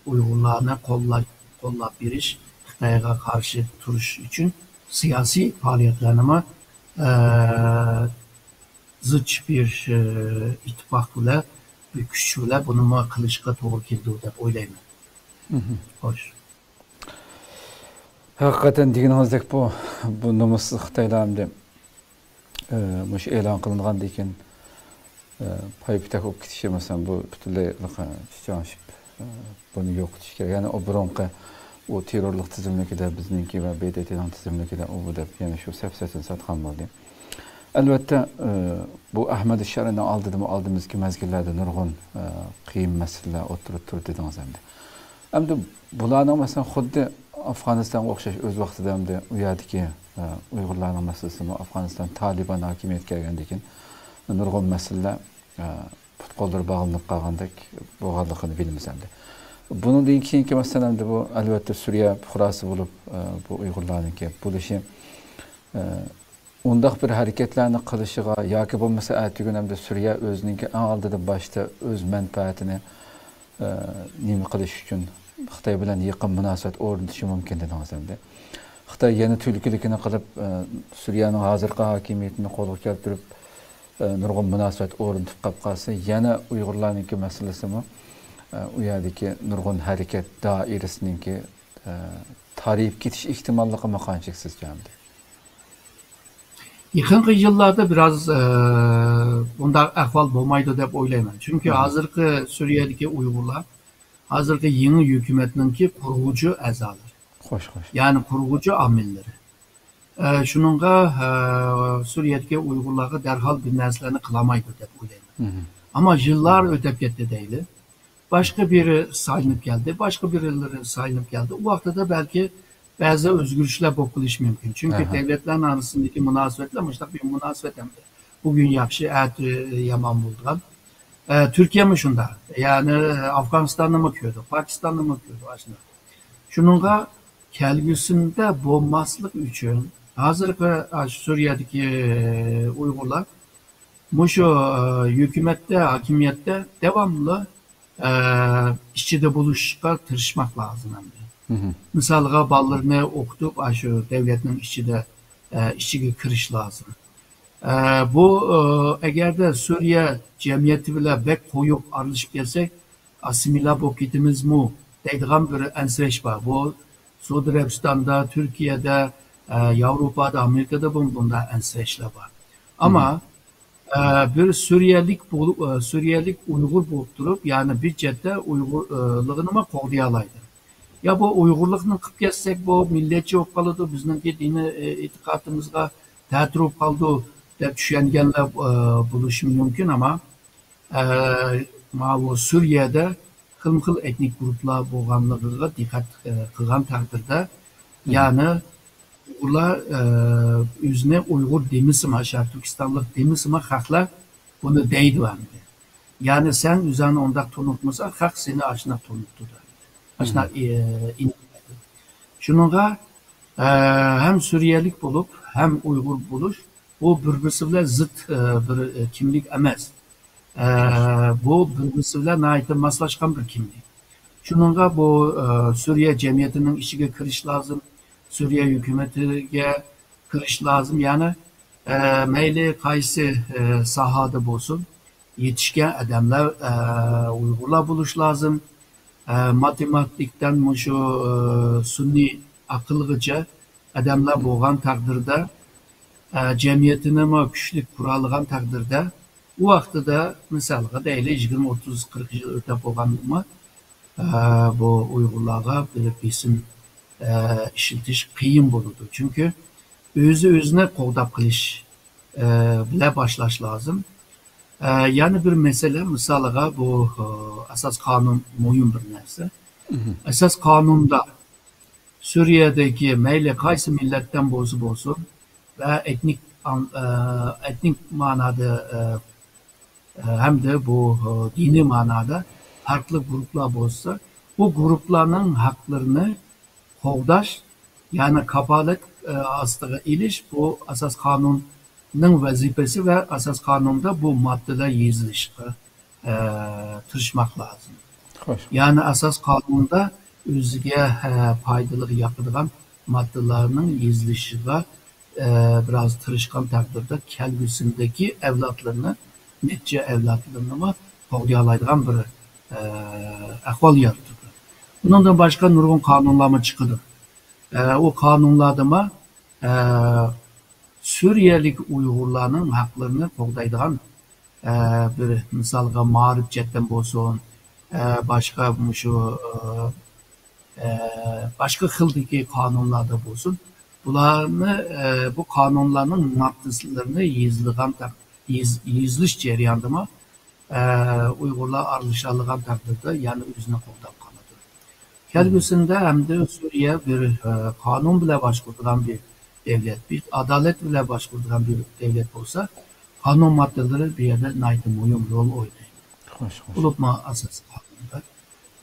ئۇيغۇرلارنى قوللاپ، قوللاپ بېرىش، خىتايغا قارشى تۇرۇش ئۈچۈن سىياسىي پائالىيەتلەرنىمۇ، ئە، زىچ بىر، ئى، ئىتتىپاق بىلەن، بىر كۈچ بىلەن بۇنىمۇ قىلىشقا توغرا كېلىدۇ دەپ ئويلايمەن. خوش. ھەقىقەتەن دېگىنىڭىزدەك بۇ، بۇ نومۇسسىز خىتايلار ئەمدى، ئى، مۇشۇ ئېلان قىلىنغاندىن كېيىن، ئى، پايپىتەك بولۇپ كېتىشى، مەسىلەن، بۇ پۈتۈنلەي چىڭشىپ، ئى، بۇنى يوقىتىش كېرەك. يەنى ئۇ بۇرۇنقى ئۇ تېررورلۇق تىزىملىكىدە بىزنىڭكى ۋە ب د ت نىڭ تىزىملىكىدە ئۇ بۇ دەپ يەنە شۇ سەپسەتىنى ساتقان بولدى. ئەلۋەتتە، ئى، بۇ ئەھمەد شارىنىڭ ئالدىدىمۇ ئالدىمىزدىكى مەزگىللەردە نۇرغۇن، ئى، قىيىن مەسىلىلەر ئوتتۇرىدا تۇردى دېدىڭىز ئەمدى. ئەمدى بۇلارنىڭ، مەسىلەن، خۇددى ئافغانىستانغا ئوخشاش ئۆز ۋاقتىدا ئەمدى ئۇ يەردىكى، ئى، ئۇيغۇرلارنىڭ مەسىلىسىمۇ ئافغانىستان تالىبان ھاكىمىيەتكە كەلگەندىن كېيىن نۇرغۇن مەسىلىلەر، ئى، پۇت-قوللىرى باغلىنىپ قالغاندەك بولغانلىقىنى بىلىمىز ئەمدى. بۇنىڭدىن كېيىنكى مەسىلە ئەمدى بۇ، ئەلۋەتتە، سۈرىيە پۇقراسى بولۇپ، ئى، بۇ ئۇيغۇرلارنىڭكى بولۇشى، ئى، ئۇنداق بىر ھەرىكەتلەرنى قىلىشىغا ياكى بولمىسا ئەتىگۈن ئەمدى سۈرىيە ئۆزىنىڭكى ئەڭ ئالدىدا باشتا ئۆز مەنپەئەتىنى، ئى، نېمە قىلىش ئۈچۈن خىتاي بىلەن يېقىن مۇناسىۋەت ئورنىتىشى مۇمكىن دېدىڭىز ئەمدى. خىتاي يەنە تۈلكىلىكىنى قىلىپ، ئى، سۈرىيەنىڭ ھازىرقى ھاكىمىيىتىنى قولغا كەلتۈرۈپ، ئى، نۇرغۇن مۇناسىۋەت ئورنىتىپ قاپ قالسا، يەنە ئۇيغۇرلارنىڭكى مەسىلىسىمۇ، ئى، ئۇ يەردىكى نۇرغۇن ھەرىكەت دائىرىسىنىڭكى، ئى، تارىيىپ كېتىش ئېھتىماللىقىمۇ قانچىلىك سىزچە ئەمدى؟ يېقىنقى يىللاردا بىراز، ئى، بۇنداق ئەھۋال بولمايدۇ دەپ ئويلايمەن. چۈنكى ھازىرقى سۈرىيەدىكى ئۇيغۇرلار ھازىرقى يېڭى ھۆكۈمەتنىڭكى قۇرغۇچى ئەزالىرى. خوش، خوش. يەنى قۇرغۇچى ئامىللىرى. ئە، شۇنىڭغا، ئە، سۈرىيەدىكى ئۇيغۇرلارغا دەرھال بىر نەرسىلەرنى قىلالمايدۇ دەپ ئويلايمەن. ئەمما يىللار ئۆتۈپ كەتتى دەيلى. باشقا بىرى سايلىنىپ كەلدى، باشقا بىرلىرى سايلىنىپ كەلدى. ئۇ ۋاقتىدا بەلكى بەزى ئۆزگىرىشلەر بولۇپ قېلىشى مۇمكىن. چۈنكى دۆلەتلەرنىڭ ئارىسىدىكى مۇناسىۋەتلەر مۇشۇنداق بىر مۇناسىۋەت ئەمدى. بۈگۈن ياخشى، ئەتە يامان بولىدىغان. ئە، تۈركىيەمۇ شۇنداق. يەنى ئافغانىستاننىمۇ كۆردۇق، پاكىستاننىمۇ كۆردۇق، ئاشۇنداق. شۇنىڭغا كەلگۈسىدە بولماسلىق ئۈچۈن ھازىرقى، ئاشۇ سۈرىيەدىكى ئۇيغۇرلار مۇشۇ، ئە، ھۆكۈمەتتە، ھاكىمىيەتتە داۋاملىق، ئە، ئىچىدە بولۇشقا تىرىشماق لازىم ئەمدى. مىسالغا، بالىلىرىنى ئوقۇتۇپ، ئاشۇ دۆلەتنىڭ ئىچىدە، ئە، ئىچىگە كىرىش لازىم. ئە، بۇ، ئە، ئەگەردە سۈرىيە جەمئىيىتى بىلەن بەك قويۇق ئارىلىشىپ كەتسەك، ئاسسىمىلياتسىيە بولۇپ كېتىمىزمۇ دەيدىغان بىر ئەنسىرەش بار. بۇ سئۇدى ئەرەبىستاندا، تۈركىيەدە، ئە، ياۋروپادا، ئامېرىكىدا بۇ-، بۇنداق ئەنسىرەشلەر بار. ئەمما، ئە، بىر سۈرىيەلىك بولۇپ، ئە، سۈرىيەلىك ئۇيغۇر بولۇپ تۇرۇپ، يەنى بىر چەتتە ئۇيغۇرلۇقىنىمۇ قوغدىيالايدۇ. يا بۇ ئۇيغۇرلۇقنى قىلىپ كەتسەك، بۇ مىللەتچى بولۇپ قالىدۇ، بىزنىڭكى دىنىي، ئە، ئېتىقادىمىزغا تەتۈر بولۇپ قالىدۇ، دەپ چۈشەنگەنلەر، ئە، بولۇشى مۇمكىن، ئەمما، ئە، ماۋۇ سۈرىيەدە خىلمۇ خىل ئېتنىك گۇرۇپپىلار بولغانلىقىغا دىققەت، ئە، قىلغان تەقدىردە، يەنى ئۇيغۇرلار، ئە، ئۆزىنى ئۇيغۇر دېمىسىمۇ، شەرقىي تۈركىستانلىق دېمىسىمۇ، خەقلەر بۇنى دەيدۇ ئەمدى. يەنى سەن ئۆزۈڭنى ئۇنداق تونۇتمىساڭ، خەق سېنى ئاشۇنداق تونۇتىدۇ ئەمدى. ئاشۇنداق، ئە، ئىنىك. شۇنىڭغا، ئە، ھەم سۈرىيەلىك بولۇپ، ھەم ئۇيغۇر بولۇش، بۇ بىر-بىرسى بىلەن زىت، ئە، بىر، ئە، كىملىك ئەمەس. ئە، بۇ بىر-بىرسى بىلەن ناھايىتى ماسلاشقان بىر كىملىك. شۇنىڭغا بۇ، ئە، سۈرىيە جەمئىيىتىنىڭ ئىچىگە كىرىش لازىم، سۈرىيە ھۆكۈمىتىگە كىرىش لازىم. يەنى، ئە، مەيلى قايسى، ئە، ساھەدە بولسۇن، يېتىشكەن ئادەملەر، ئە، ئۇيغۇرلار بولۇش لازىم. ئە، ماتېماتىكتىن مۇشۇ، ئە، سۈنئىي ئەقىلغىچە ئادەملەر بولغان تەقدىردە، ئە، جەمئىيىتىنىمۇ كۈچلۈك قۇرالىغان تەقدىردە، ئۇ ۋاقتىدا، مىسالغا دەيلى، يىگىرمە، ئوتتۇز، قىرىق يىل ئۆتۈپ بولغاندىمۇ، ئە، بۇ ئۇيغۇرلارغا بىر بېسىم، ئە، ئىشلىتىش قىيىن بولىدۇ. چۈنكى ئۆزى ئۆزىنى قوغداپ قېلىش، ئە، بىلەن باشلاش لازىم. ئە، يەنە بىر مەسىلە، مىسالىغا بۇ، ئە، ئاساس قانۇن مۇھىم بىر نەرسە. ئاساس قانۇندا سۈرىيەدىكى مەيلى قايسى مىللەتتىن بولسا بولسۇن ۋە ئېتنىك، ئەتنىك مەنادا، ھەمدە بۇ دىنىي مەنادا پەرقلىق گۇرۇپپىلار بولسا، بۇ گۇرۇپپىلارنىڭ ھەقلىرىنى قوغداش، يەنى كاپالەت ئاستىغا ئېلىش، بۇ ئاساس قانۇننىڭ ۋەزىپىسى ۋە ئاساس قانۇندا بۇ ماددىلار يېزىلىشقا تىرىشماق لازىم. يەنى ئاساس قانۇندا ئۆزىگە پايدىلىق ياقىدىغان ماددىلارنىڭ يېزىلىشىغا بىراز تىرىشقان تەقدىردە، كەلگۈسىدىكى ئەۋلادلىرىنى، نەچچە ئەۋلادلىرىنىمۇ قوغدىيالايدىغان بىر ئەھۋال يارىتىدۇ. بۇنىڭدىن باشقا نۇرغۇن قانۇنلارمۇ چىقىدۇ. ئۇ قانۇنلاردىمۇ سۈرىيەلىك ئۇيغۇرلارنىڭ ھەقلىرىنى قوغدايدىغان، ئە، بىر مىسالغا مائارىپ جەھەتتىن بولسۇن، ئە، باشقا مۇشۇ، ئە، ئە، باشقا خىلدىكى قانۇنلاردا بولسۇن، بۇلارنى، ئە، بۇ قانۇنلارنىڭ ماددىلىرىنى يېزىلغان تەق-، يېز-، يېزىلىش جەريانىدىمۇ ئۇيغۇرلار ئارىلىشالىغان تەقدىردە يەنە ئۆزىنى قوغداپ قالىدۇ. كەلگۈسىدە ئەمدى سۈرىيە بىر، ئە، قانۇن بىلەن باشقۇرىدىغان بىر دۆلەت، بىر ئادالەت بىلەن باشقۇرىدىغان بىر دۆلەت بولسا، قانۇن ماددىلىرى بۇ يەردە ناھايىتى مۇھىم رول ئوينايدۇ. خوش، خوش. بولۇپمۇ ئاساسىي قانۇندا.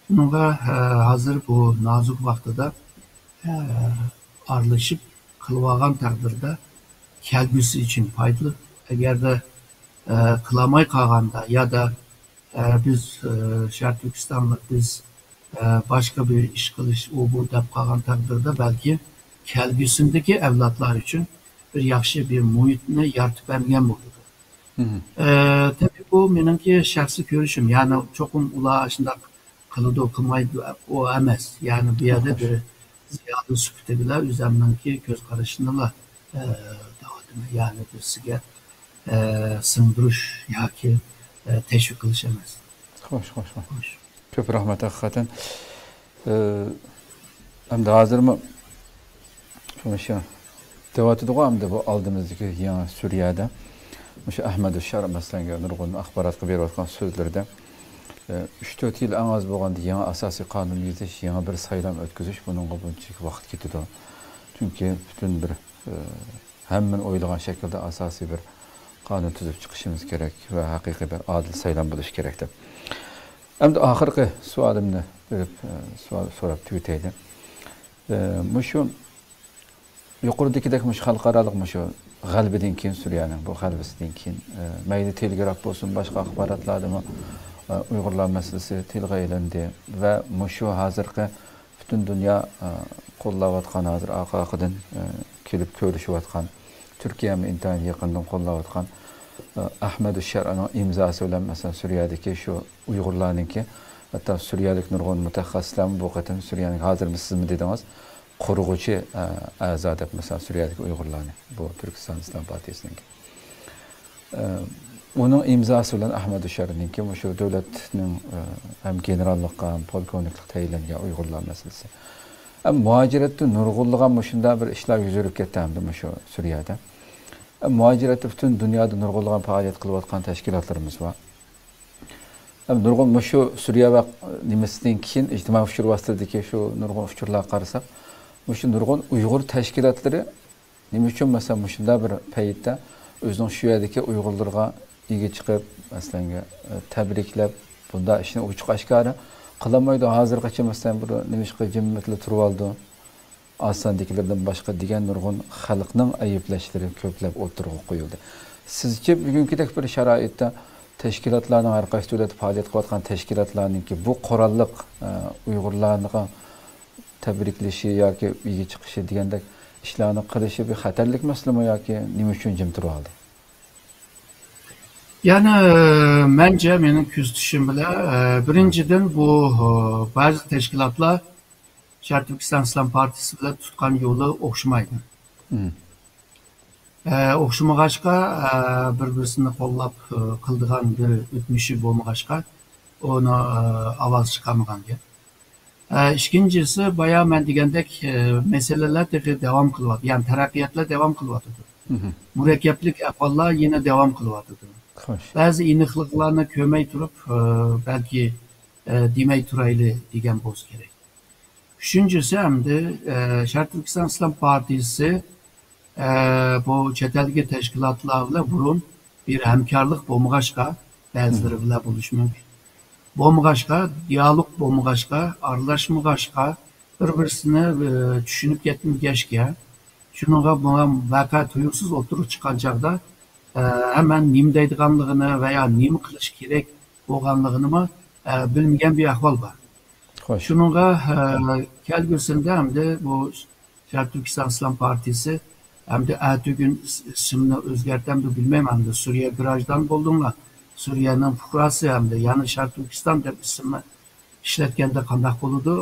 بۇنىڭغا، ئە، ھازىر بۇ نازۇك ۋاقتىدا، ئە، ئارىلىشىپ قىلىۋالغان تەقدىردە كەلگۈسى ئۈچۈن پايدىلىق. ئەگەردە، ئە، قىلالماي قالغاندا يادا، ئە، بىز، ئە، شەرقىي تۈركىستانلىق بىز، ئە، باشقا بىر ئىش قىلىش، ئۇ بۇ دەپ قالغان تەقدىردە بەلكى كەلگۈسىدىكى ئەۋلادلار ئۈچۈن بىر ياخشى بىر مۇھىتنى يارىتىپ بەرمىگەن بولىدۇ. ئە، تەبىئىي بۇ مېنىڭكى شەخسىي كۆرۈشۈم. يەنى چوقۇم ئۇلار ئاشۇنداق قىلىدۇ، قىلمايدۇ، ئۇ ئەمەس. يەنى بۇ يەردە بىر زىيالىي سۈپىتى بىلەن ئۆزۈمنىڭكى كۆز قارىشىنىلا، ئە، دەۋاتىمەن. يەنى بىرسىگە، ئە، سىڭدۈرۈش ياكى، ئە، تەشۋىق قىلىش ئەمەس. خوش، خوش، خوش. خوش. كۆپ رەھمەت ھەقىقەتەن. ئە، ئەمدى ھازىرمۇ شۇ، شۇ دەۋاتىدىغۇ ئەمدى بۇ ئالدىمىزدىكى يېڭى سۈرىيەدە مۇشۇ ئەھمەد شار مەسىلەنگە نۇرغۇن ئاخباراتقا بېرىۋاتقان سۆزلىرىدە، ئۈچ تۆت يىل ئەڭ ئاز بولغاندا يېڭى ئاساسىي قانۇن يېزىش، يېڭى بىر سايلام ئۆتكۈزۈش، بۇنىڭغا بۇنچىلىك ۋاقىت كېتىدۇ. چۈنكى پۈتۈن بىر، ئە، ھەممىنى ئويلىغان شەكىلدە ئاساسىي بىر قانۇن تۈزۈپ چىقىشىمىز كېرەك ۋە ھەقىقىي بىر ئادىل سايلام بولۇشى كېرەك دەپ. ئەمدى ئاخىرقى سوئالىمنى بېرىپ، ئە، سوئال سوراپ تۈگىتەيلى. ئە، مۇشۇ يۇقىرىدىكىدەك مۇشۇ خەلقئارالىق مۇشۇ غەلىبىدىن كېيىن، سۈرىيەنىڭ بۇ غەلىبىسىدىن كېيىن، ئە، مەيلى تېلېگراف بولسۇن، باشقا ئاخباراتلاردىمۇ، ئە، ئۇيغۇرلار مەسىلىسى تىلغا ئېلىندى ۋە مۇشۇ ھازىرقى پۈتۈن دۇنيا، ئە، قوللاۋاتقان، ھازىر ئارقا-ئارقىدىن، ئە، كېلىپ كۆرۈشۈۋاتقان، تۈركىيەمۇ ئىنتايىن يېقىندىن قوللاۋاتقان، ئە، ئەھمەد شەرئىنىڭ ئىمزاسى بىلەن، مەسىلەن، سۈرىيەدىكى شۇ ئۇيغۇرلارنىڭكى، ھەتتا سۈرىيەلىك نۇرغۇن مۇتەخەسسىسلەرمۇ بۇ قېتىم سۈرىيەنىڭ، ھازىر سىزمۇ دېدىڭىز، قۇرغۇچى، ئە، ئەزا دەپ، مەسىلەن، سۈرىيەدىكى ئۇيغۇرلارنى، بۇ تۈركىستان ئىسلام پارتىيىسىنىڭكى. ئە، ئۇنىڭ ئىمزاسى بىلەن ئەھمەد شەرئىنىڭكى مۇشۇ دۆلەتنىڭ، ئە، ھەم گېنېراللىققا، ھەم پولكوۋنىكلىققا تەيىنلەنگەن ئۇيغۇرلار مەسىلىسى. ھەم مۇھاجىرەتتە نۇرغۇنلىغان مۇشۇنداق بىر ئىشلار يۈز بېرىپ كەتتى ئەمدى مۇشۇ سۈرىيەدە. ھەم مۇھاجىرەتتە پۈتۈن دۇنيادا نۇرغۇنلىغان پائالىيەت قىلىۋاتقان تەشكىلاتلىرىمىز بار. ھەم نۇرغۇن مۇشۇ سۈرىيە ۋە نېمىسىدىن كېيىن ئىجتىمائىي ئۇچۇر ۋاسىتىلىرىدىكى شۇ نۇرغۇن ئۇچۇرلارغا قارىساق، مۇشۇ نۇرغۇن ئۇيغۇر تەشكىلاتلىرى نېمە ئۈچۈن، مەسىلەن، مۇشۇنداق بىر پەيتتە ئۆزىنىڭ شۇ يەردىكى ئۇيغۇرلىرىغا ئىگە چىقىپ، مەسىلەن، ئە، تەبرىكلەپ، بۇنداق ئىشنى ئوچۇق ئاشكارا قىلالمايدۇ؟ ھازىرغىچە، مەسىلەن، بىر نېمىشقا جىممىتلا تۇرۇۋالىدۇ؟ ئاز ساندىكىلىرىدىن باشقا دېگەن نۇرغۇن خەلقنىڭ ئەيىبلەشلىرى كۆپلەپ ئوتتۇرىغا قويۇلدى. سىزچە بۈگۈنكىدەك بىر شارائىتتا تەشكىلاتلارنىڭ، ھەر قايسى دۆلەتتە پائالىيەت قىلىۋاتقان تەشكىلاتلارنىڭكى بۇ قوراللىق، ئە، ئۇيغۇرلارغا تەبرىكلىشى ياكى ئىگە چىقىشى دېگەندەك ئىشلارنى قىلىشى بىر خەتەرلىك مەسىلىمۇ ياكى نېمە ئۈچۈن جىم تۇرۇۋالدى؟ يەنى، مەنچە، مېنىڭ كۆزىتىشىم بىلەن، ئە، بىرىنچىدىن، بۇ، ئە، بەزى تەشكىلاتلار شەرقىي تۈركىستان ئىسلام پارتىيىسى بىلەن تۇتقان يولى ئوخشىمايدۇ. ئە، ئوخشىمىغاچقا، ئە، بىر-بىرسىنى قوللاپ، ئە، قىلىدىغان بىر ئۆتمۈشى بولمىغاچقا، ئۇنى، ئە، ئاۋاز چىقارمىغان گەپ. ئە، ئىككىنچىسى، بايا مەن دېگەندەك، ئە، مەسىلىلەر تېخى داۋام قىلىۋاتىدۇ. يەنى تەرەققىياتلار داۋام قىلىۋاتىدۇ. مۇرەككەپلىك ئەھۋاللار يەنە داۋام قىلىۋاتىدۇ. بەزى ئېنىقلىقلارنى كۆرمەي تۇرۇپ، ئە، بەلكى، ئە، دېمەي تۇرايلى دېگەن بولسا كېرەك. ئۈچىنچىسى ئەمدى، ئە، شەرقىي تۈركىستان ئىسلام پارتىيىسى، ئە، بۇ چەت ئەلدىكى تەشكىلاتلار بىلەن بۇرۇن بىر ھەمكارلىق بولمىغاچقا، بەزىلىرى بىلەن بولۇشى مۇمكىن. بولمىغاچقا، دىئالوگ بولمىغاچقا، ئارىلاشمىغاچقا، بىر-بىرسىنى، ئە، چۈشىنىپ كەتمىگەچكە، شۇنىڭغا بۇ ۋەقە تۇيۇقسىز ئوتتۇرىغا چىققان چاغدا، ئە، ھەممە نېمە دەيدىغانلىقىنى ۋە يا نېمە قىلىش كېرەك بولغانلىقىنىمۇ، ئە، بىلمىگەن بىر ئەھۋال بار. شۇنىڭغا، ئە، كەلگۈسىدە ئەمدى بۇ شەرقىي تۈركىستان ئىسلام پارتىيىسى ئەمدى ئەتىگۈن ئىس-، ئىسىمنى ئۆزگەرتەمدۇ بىلمەيمەن. ئەمدى سۈرىيە گراژدان بولدۇڭلار، سۈرىيەنىڭ پۇقراسى ئەمدى يەنى شەرقىي تۈركىستان دەپ ئىسىمنى ئىشلەتكەندە قانداق بولىدۇ؟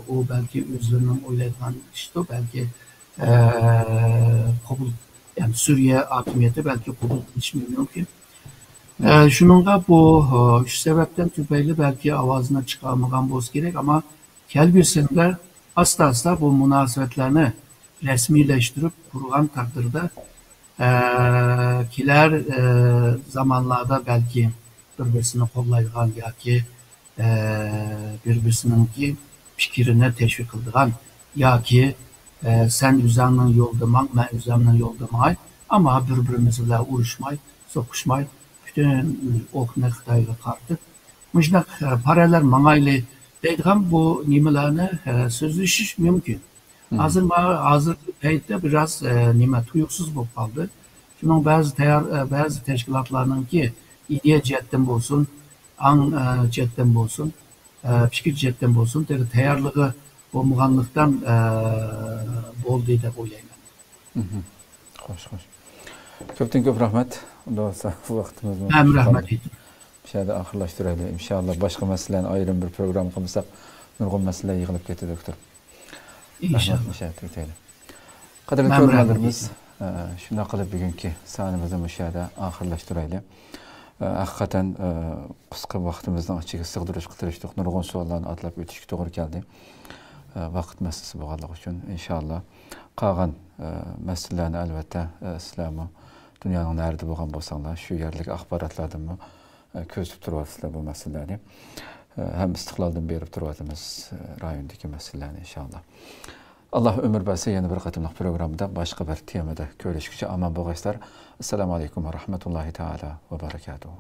ئۇ بەلكى ئۆزلىرىنىڭ ئويلايدىغان ئىشىدۇ، بەلكى، ئە، قوبۇل، يەنى سۈرىيە ھاكىمىيىتى بەلكى قوبۇل قىلىشى مۇمكىن. ئە، شۇنىڭغا بۇ، ئە، ئۈچ سەۋەبتىن تۈپەيلى بەلكى ئاۋازىنى چىقارمىغان بولسا كېرەك، ئەمما كەلگۈسىدە ئاستا-ئاستا بۇ مۇناسىۋەتلەرنى رەسمىيلەشتۈرۈپ قۇرغان تەقدىردە، ئە، كېلەر، ئە، زامانلاردا بەلكى بىر-بىرسىنى قوللايدىغان ياكى، ئە، بىر-بىرسىنىڭكى پىكرىنى تەشۋىق قىلىدىغان ياكى، ئە، سەن ئۆزۈڭنىڭ يولىدا ماڭ، مەن ئۆزۈمنىڭ يولىدا ماڭاي، ئەمما بىر-بىرىمىز بىلەن ئۇرۇشماي، سوقۇشماي، پۈتۈن ئوقنى خىتايغا قارىتىپ، مۇشۇنداق، ئە، پاراللېل ماڭايلى دەيدىغان بۇ نېمىلەرنى، ئە، سۆزلىشىش مۇمكىن. ھازىر ما-، ھازىرقى پەيتتە بىراز، ئە، نېمە، تۇيۇقسىز بولۇپ قالدى. شۇنىڭ بەزى تەييار-، ئە، بەزى تەشكىلاتلارنىڭكى ئىدىيە جەھەتتىن بولسۇن، ئاڭ، ئە، جەھەتتىن بولسۇن، ئە، پىكىر جەھەتتىن بولسۇن، تېخى تەييارلىقى بولمىغانلىقتىن، ئە، بولدى دەپ ئويلايمەن. خوش، خوش. كۆپتىن كۆپ رەھمەت. ئۇنداق بولسا ۋاقتىمىزمۇ ھەم رەھمەت. مۇشۇ يەردە ئاخىرلاشتۇرايلى. ئىنشاللا باشقا مەسىلىلەرنى ئايرىم بىر پروگرامما قىلمىساق، نۇرغۇن مەسىلىلەر يىغىلىپ كېتىدۇ، دوكتور. ئىنشاللا. رەھمەت، مۇشۇ يەردە تۈگىتەيلى. قەدىرلىك كۆرۈرمەنلىرىمىز، ئە، شۇنداق قىلىپ بۈگۈنكى سانىمىزنى مۇشۇ يەردە ئاخىرلاشتۇرايلى. ئە، ھەقىقەتەن، ئە، قىسقا ۋاقتىمىزنىڭ ئىچىگە سىغدۇرۇشقا تىرىشتۇق. نۇرغۇن سوئاللارنى ئاتلاپ ئۆتۈشكە توغرا كەلدى. ۋاقىت مەسىلىسى بولغانلىقى ئۈچۈن، ئىنشاللا قالغان، ئە، مەسىلىلەرنى ئەلۋەتتە، ئە، سىلەرمۇ دۇنيانىڭ نەرىدە بولغان بولساڭلار، شۇ يەرلىك ئاخباراتلاردىنمۇ، ئە، كۆزىتىپ تۇرۇۋاتىسىلەر بۇ مەسىلىلەرنى. ئە، ھەم ئىستىقلالدىن بېرىپ تۇرۇۋاتىمىز، ئە، رايوندىكى مەسىلىلەرنى ئىنشاللا. ئاللا ئۆمۈر بەرسە، يەنە بىر قېتىملىق پروگراممىدا باشقا بىر تېمىدا كۆرۈشكىچە ئامان بولغايسىلەر. ئەسسالامۇ ئەلەيكۇم ۋە رەھمەتۇللاھى تائالا ۋە بەرەكاتۇھۇ.